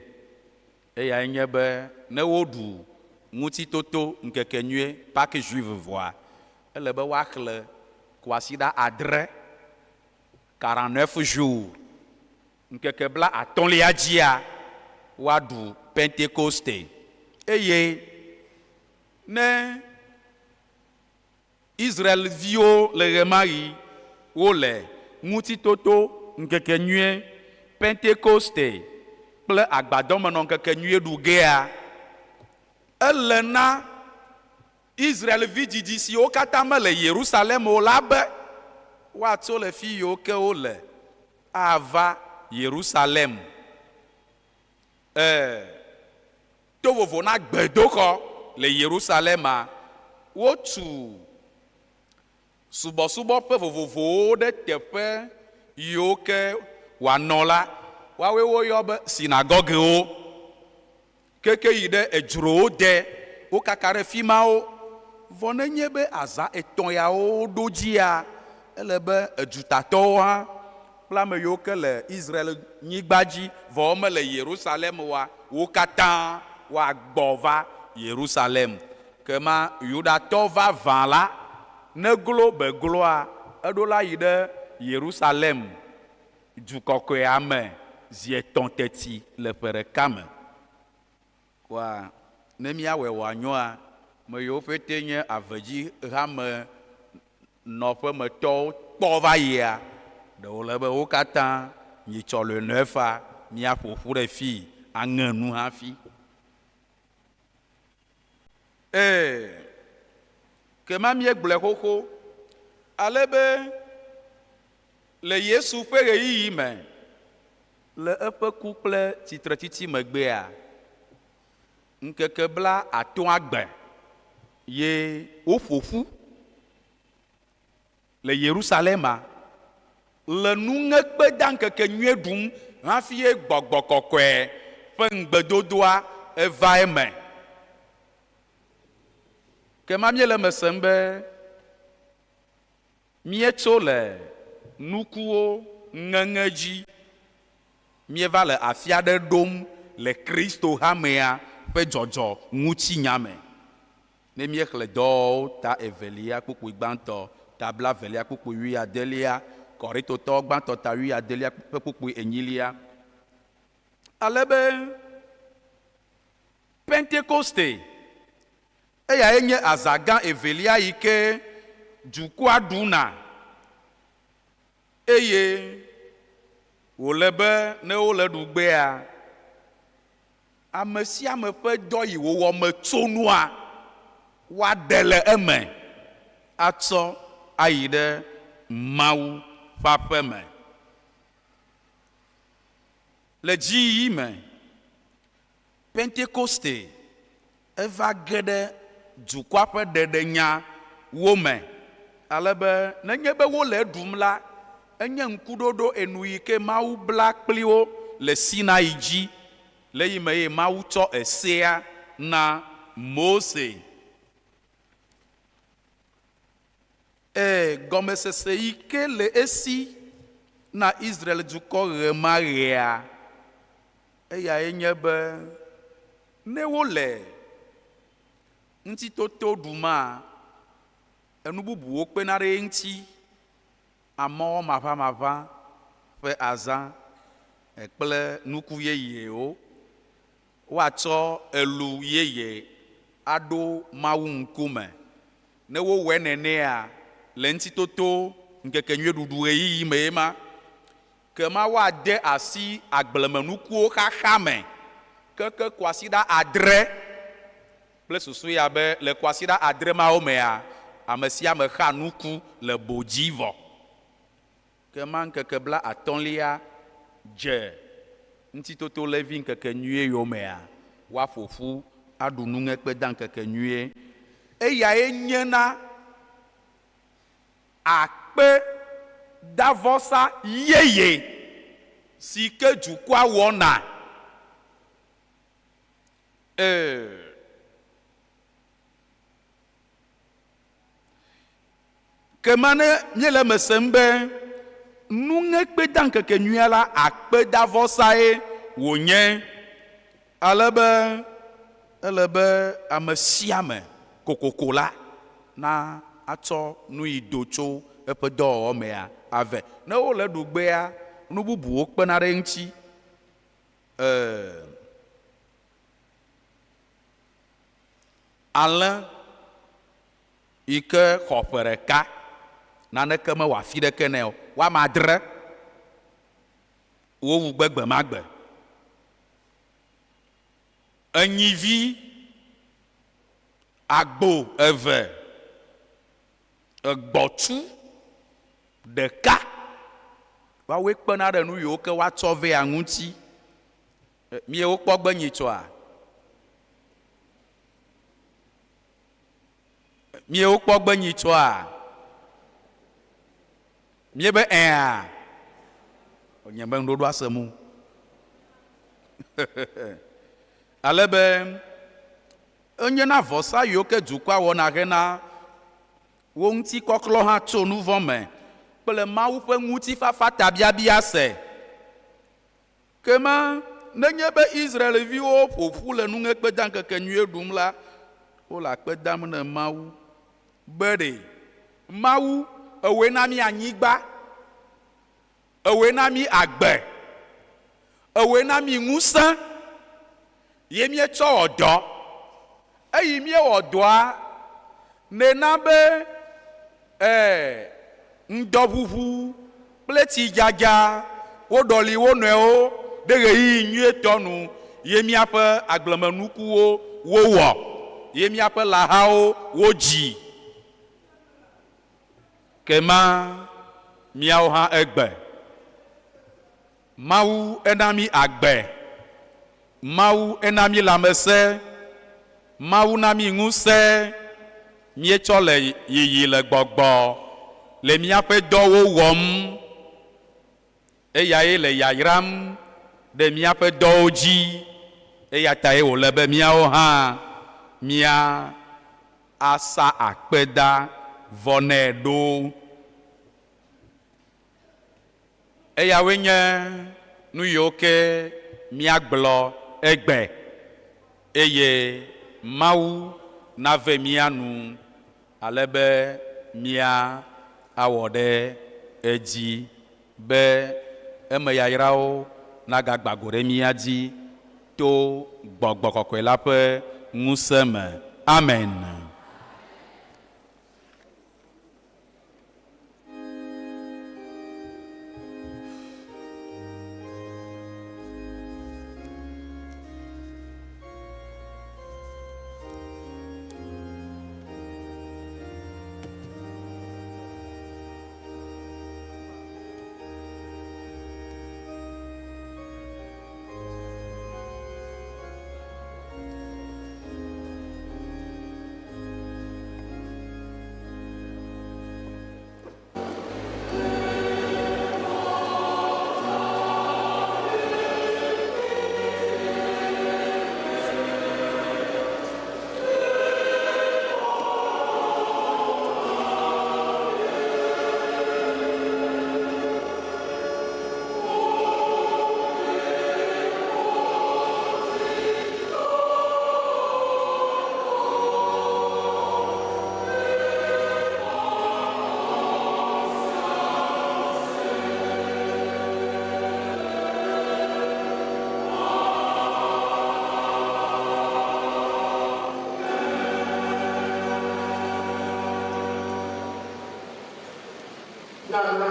eyae nye be ne woɖu Ŋutitoto ŋkekenyuie, Pâques juive, vɔa, ele be woaxlẽ kwasiɖa adre, 49 jours. Ŋkeke bla atɔ̃lia dzia, woaɖu Pentekoste. Eye ne Israel-viwo le ɣemaɣi wole Ŋutitoto Ŋkekenyuie, Pentekoste, kple Agbadɔmenɔŋkekenyuie ɖu gea, ele na Israel-vi didi siwo katã mele Yerusalem o la be woatso le fi yiwo ke wole ava Yerusalem. E To vovo na gbedoxɔ le Yerusalema, wotu subɔsubɔƒe vovovowo ɖe teƒe yiwo ke wòanɔ la, woawoe woyɔ be sinagogewo. Keke yi ɖe edzrowo de, wokaka ɖe fimawo. Vɔ nenye be azã etɔ̃ yawo ɖo dzia, ele be edutatɔwo hã kple ame yiwo ke le Israel-nyigba dzi vɔ womele Yerusalem oa, wo katã woagbɔ va Yerusalem. Kema Yudatɔ vavã la, neglo be gloa, eɖo la yi ɖe Yerusalem du kɔkɔea me zi etɔ̃ teti le ƒe ɖeka me. Kɔa, ne míawɔe wòanyoa, me yiwo ƒete nye avedzi hame nɔƒe me tɔwo kpɔ va yia, ɖe wòle be wo katã nyitsɔ lɔenɔefa míaƒo ƒu ɖe fii aŋe nu hafi. Ee, kema míegblɔe xoxo ale be le Yesu ƒe ɣeyiɣi me, le eƒe ku kple tsitretsitsi megbea, ŋkeke bla atɔ̃a gbe ye woƒo ƒu le Yerusalema le nuŋekpedaŋkekenyuie ɖum hafi ye gbɔgbɔ kɔkɔe ƒe ŋugbedodoa eva eme. Kema míele eme sem be Míetso le nukuwo ŋeŋe dzi, míeva le afi aɖe ɖom le Kristo-hamea ƒe dzɔdzɔ ŋuti nya me. Ne míexlẽ Dɔwɔwɔwo ta evelia kpukpui gbãtɔ, ta blaevelia kpukpui wuiadelia, Korintotɔwo gbãtɔ ta wuiadelia ƒe kpukpui enyilia, ale be Pentekoste Eyae nye azã gã evelia yi ke dukɔa ɖuna eye wòle be ne wole ɖugbea, ame sia ame ƒe dɔ yi wòwɔ metsonua, woaɖe le eme atsɔ ayi ɖe Mawu ƒe aƒe me. Le dziyiyi me, Pentekoste eva ge ɖe dukɔa ƒe ɖeɖenya wo me ale be nenye be wole eɖum la, enye ŋkuɖoɖo enu yi ke Mawu bla kpli wo le Sinai dzi le eyime ye Mawu tsɔ esea na Mose. E, gɔmesese yi ke le esi na Israel dukɔ ɣemaɣia, eyae nye be. Ne wole ŋutitoto ɖumaa, enu bubuwo kpena ɖe eŋuti, amɔwɔ maʋamaʋã ƒe azã kple nuku yeyewo. Woatsɔ elu yeye aɖo Mawu ŋkume. Ne wowɔe nenea, le ŋutitoto ŋkekenyuiɖuɖu ɣeyiɣi mee ma. Ke ma woade asi agblemenukuwo xaxa me keke kwasiɖa adre kple susu ya be le kwasiɖa adre mawo mea, ame sia ame xa nuku le bo dzi vɔ. Ke ma ŋkeke bla atɔ̃lia dze Ŋutitoto Levi ŋkekenyuie yomea, woaƒo ƒu aɖu nuŋekpedaŋkekenyuie. Eyae nye na akpedavɔsa yeye si ke dukɔa wɔna. Ee. Ke ma ne míele eme sem be nuŋekpedaŋkekenyuia la akpedavɔsae wònye, ale be ele be ame sia ame kokoko la na atsɔ nu yi do tso eƒe dɔwɔwɔ mea avɛ. Ne wole eɖugbea, nu bubuwo kpena ɖe eŋuti. Ee, alẽ yi ke xɔ ƒe ɖeka, naneke mewɔ afi ɖeke nɛ o, woame adre wowu gbe gbemagbe. Enyivi agbo eve, egbɔtsu ɖeka, woawoe kpena ɖe nu yiwo ke woatsɔ vɛa ŋuti. Miewo kpɔ gbe nyitsɔa? Miewo kpɔ gbe nyitsɔa? Míebe ɛ̃a? Nye be ŋuɖoɖoa se mu. Ale be enye na vɔsa yiwo ke dukɔa wɔna hena wo ŋuti kɔklɔ hã tso nu vɔ̃ me kple Mawu ƒe ŋutifafa tabiabia se. Ke ma, nenye be Israel-viwo ƒo ƒu le nuŋekpedaŋkekenyuie ɖum la, wole akpe dam ne Mawu be ɖe, Mawu, ewòe na mí anyigba, ewòe na mí agbe, ewòe na mí ŋusẽ, ye míetsɔ wɔ dɔ. Eyi míewɔ dɔa, nèna be e ŋdɔʋuʋu kple tsidzadza woɖɔli wo nɔewo ɖe ɣeyiɣi nyuietɔ nu ye míaƒe agblemenukuwo wowɔ, ye míaƒe lãhawo wodzi. Kema míawo hã egbe. Mawu ena mí agbe. Mawu ena mí lãmesẽ. Mawu na mí ŋusẽ. Míetsɔ le yiyi le gbɔgbɔ le míaƒe dɔwo wɔm. Eyae le yayram ɖe míaƒe dɔwo dzi. Eya tae wòle be míawo hã mía asa akpedavɔ nɛ ɖo. Eyawoe nye nu yiwo ke míagblɔ egbe, eye Mawu nave mía nu ale be míawɔ ɖe edzi be eme yayrawo nagagba go ɖe mía dzi to Gbɔgbɔ Kɔkɔe la ƒe ŋusẽ me. Amen. Míana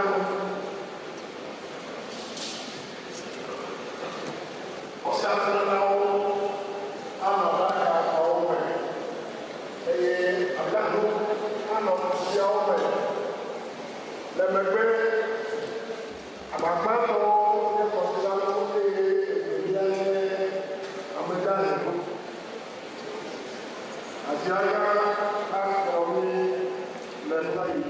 Kɔsiɖanufialawo anɔ aɖakawo me eye aɖaŋu anɔ kusiawo me. Le megbe, agbagbãtɔwo nye kɔsiɖanu eye evelia nye amegaxiwo. Aziaga akplɔ mí le nuɣaɣi.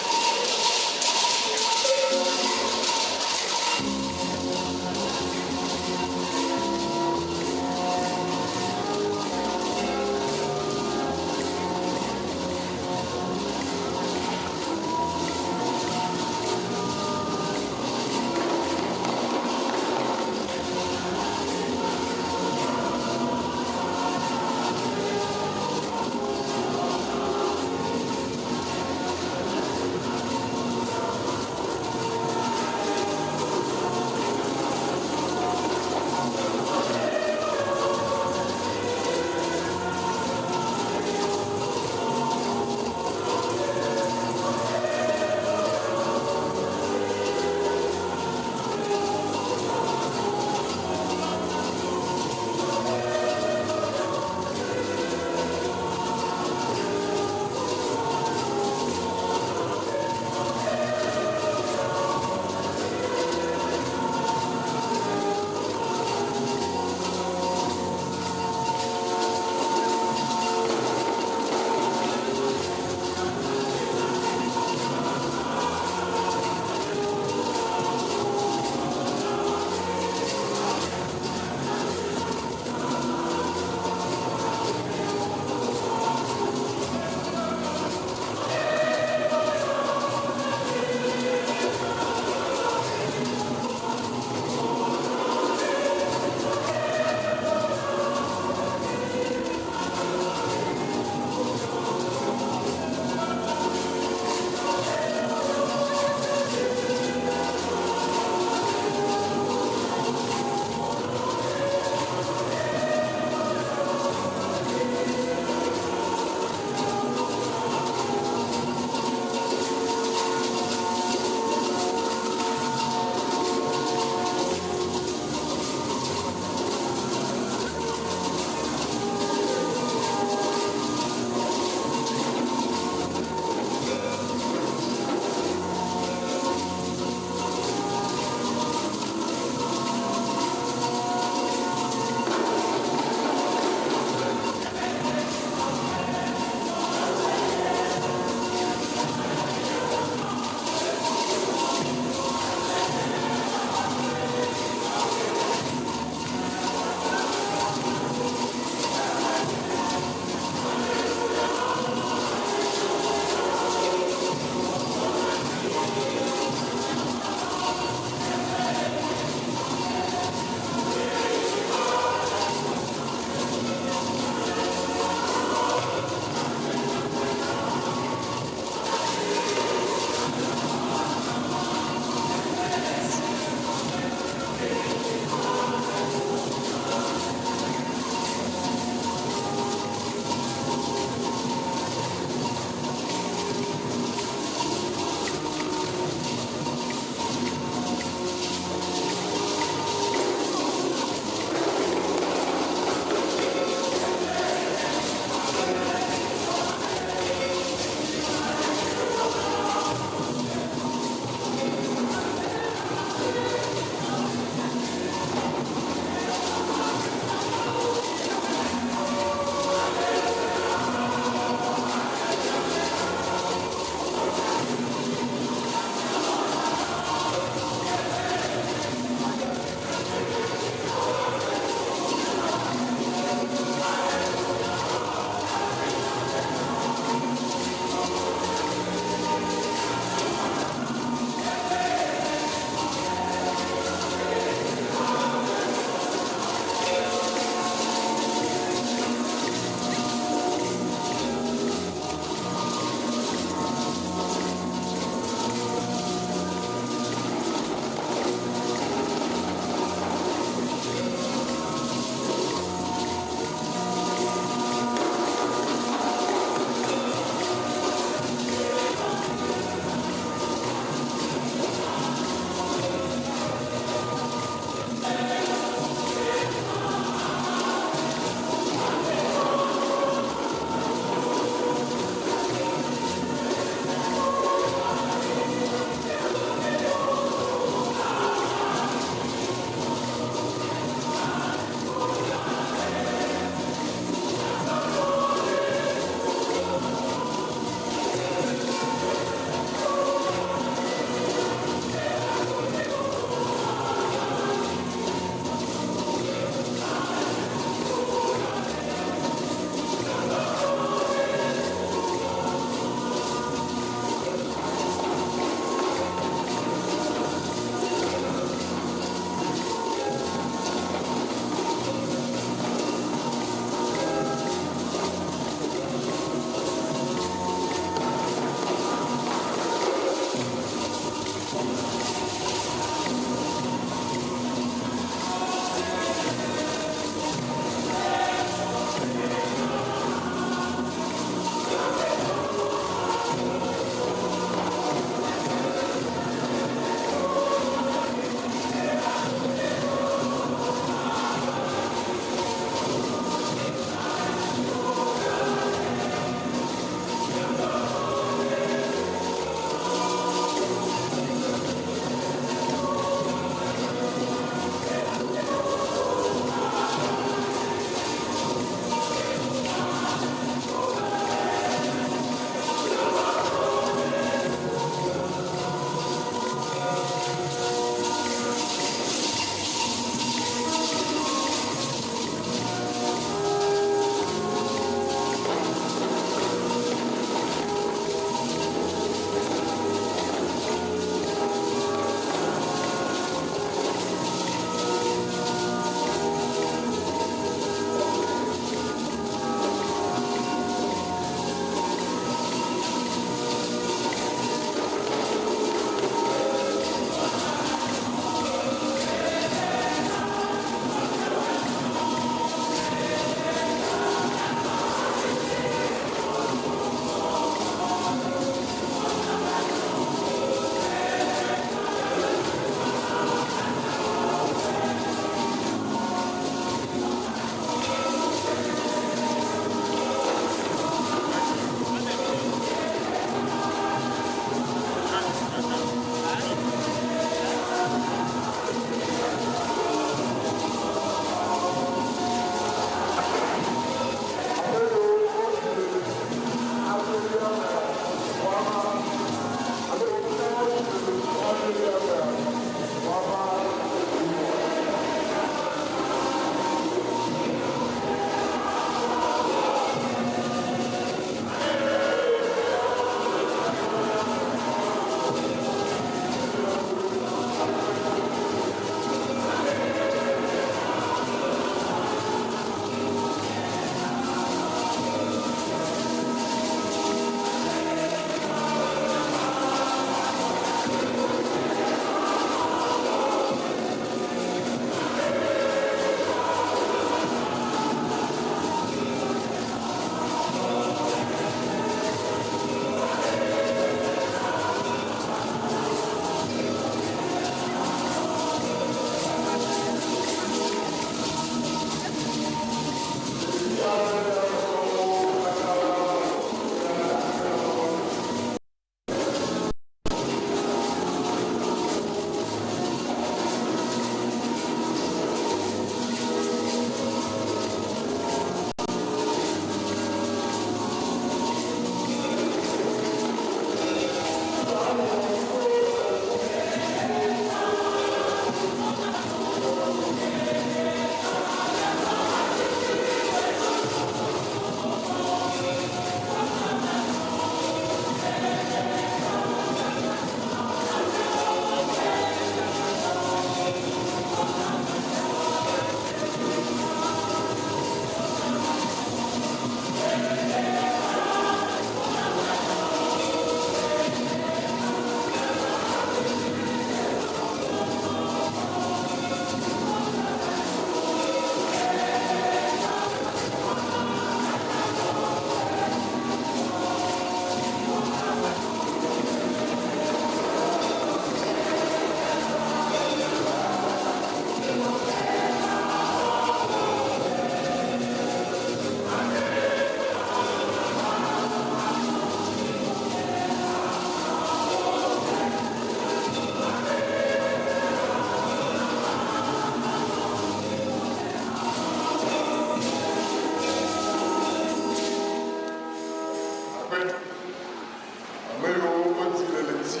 Ame yiwo wodzi le ɣleti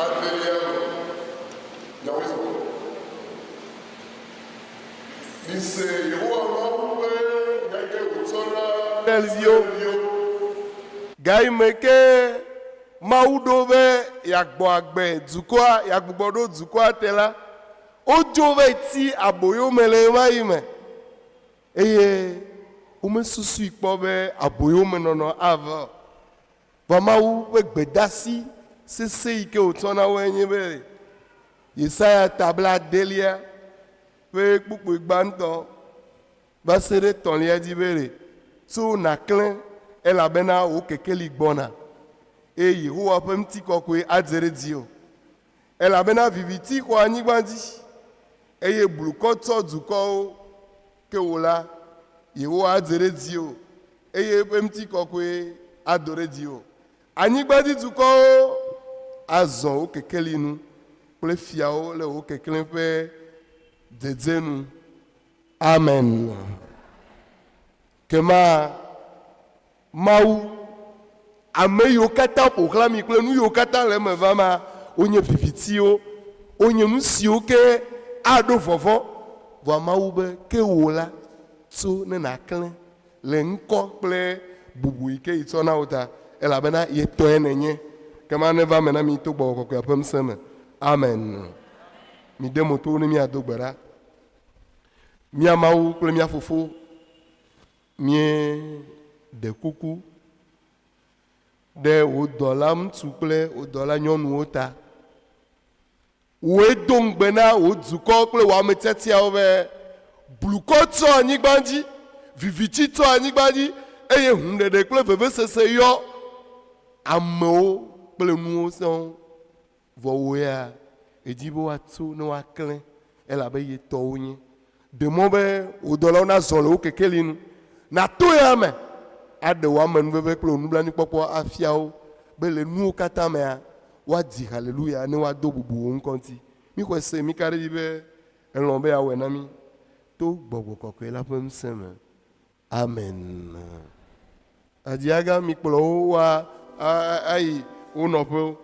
adelia me. Miawoe zɔ. Mise Yehowa Mawu ƒe nya ke wòtsɔ na Israel-viwo. Gayime ke Mawu ɖo be yeagbɔ agbe dukɔa, yeagbugbɔ ɖo dukɔa te la, wodzo va yi ti aboyo me le ɣemaɣi me. Eye womesusui kpɔ be aboyomenɔnɔ ava o. Vɔ Mawu ƒe gbedasi sesẽ yi ke wòtsɔ na woe nye be, Yesaya ta bladelia ƒe kpukpui gbãtɔ va se ɖe etɔ̃lia dzi be, Ɖe tso nàklẽ, elabena wò kekeli gbɔna, eye Yehowa ƒe ŋutikɔkɔe adze ɖe dziwò. Elabena viviti xɔ anyigba dzi, eye blukɔ tsɔ dukɔwo, ke wò la, Yehowa adze ɖe dziwò, eye eƒe ŋutikɔkɔe ado ɖe dziwò. Anyigbadzidukɔwo azɔ wò kekeli nu, kple fiawo le wò keklẽ ƒe dzedze nu. Amen. Kema Mawu, ame yiwo katã ƒo xlã mi kple nu yiwo katã le eme vama, wonye vivitiwo, wonye nu siwo ke aɖo vɔvɔ̃. Vɔa Mawu be, Ke wò la, tso ne nàklẽ le ŋkɔ kple bubu yi ke yi tsɔ na wò ta, elabena ye tɔe nènye. Kema neva eme na mi to Gbɔgbɔ Kɔkɔea ƒe ŋusẽ me. Amen. Mide mo to ne míado gbe ɖa. Mía Mawu kple mía Fofo, Míeɖe kuku ɖe wò dɔla ŋutsu kple wò dɔla nyɔnuwo ta. Wòe do ŋugbe na wò dukɔ kple wò ame tiatiawo be, Blukɔ tsyɔ anyigba dzi, viviti tsyɔ anyigba dzi, eye hũɖeɖe kple vevesese yɔ amewo kple nuwo sɔŋ. Vɔ wò ya, èdi be woatso ne woaklẽ, elabe ye tɔ wonye. Ɖe mɔ be wò dɔlawo nazɔ le wò kekeli nu. Nàto ya me aɖe wò amenuveve kple wò nublanuikpɔkpɔ afia wo, be le nuwo katã mea, woadi haleluya ne woado bubu wò ŋkɔ ŋuti. Míxɔe se, míka ɖe edzi be èlɔ̃ be yeawɔe na mí to Gbɔgbɔ Kɔkɔe la ƒe ŋusẽ me. Amen. Adziaga mi kplɔ wo wa ayi wo nɔƒewo.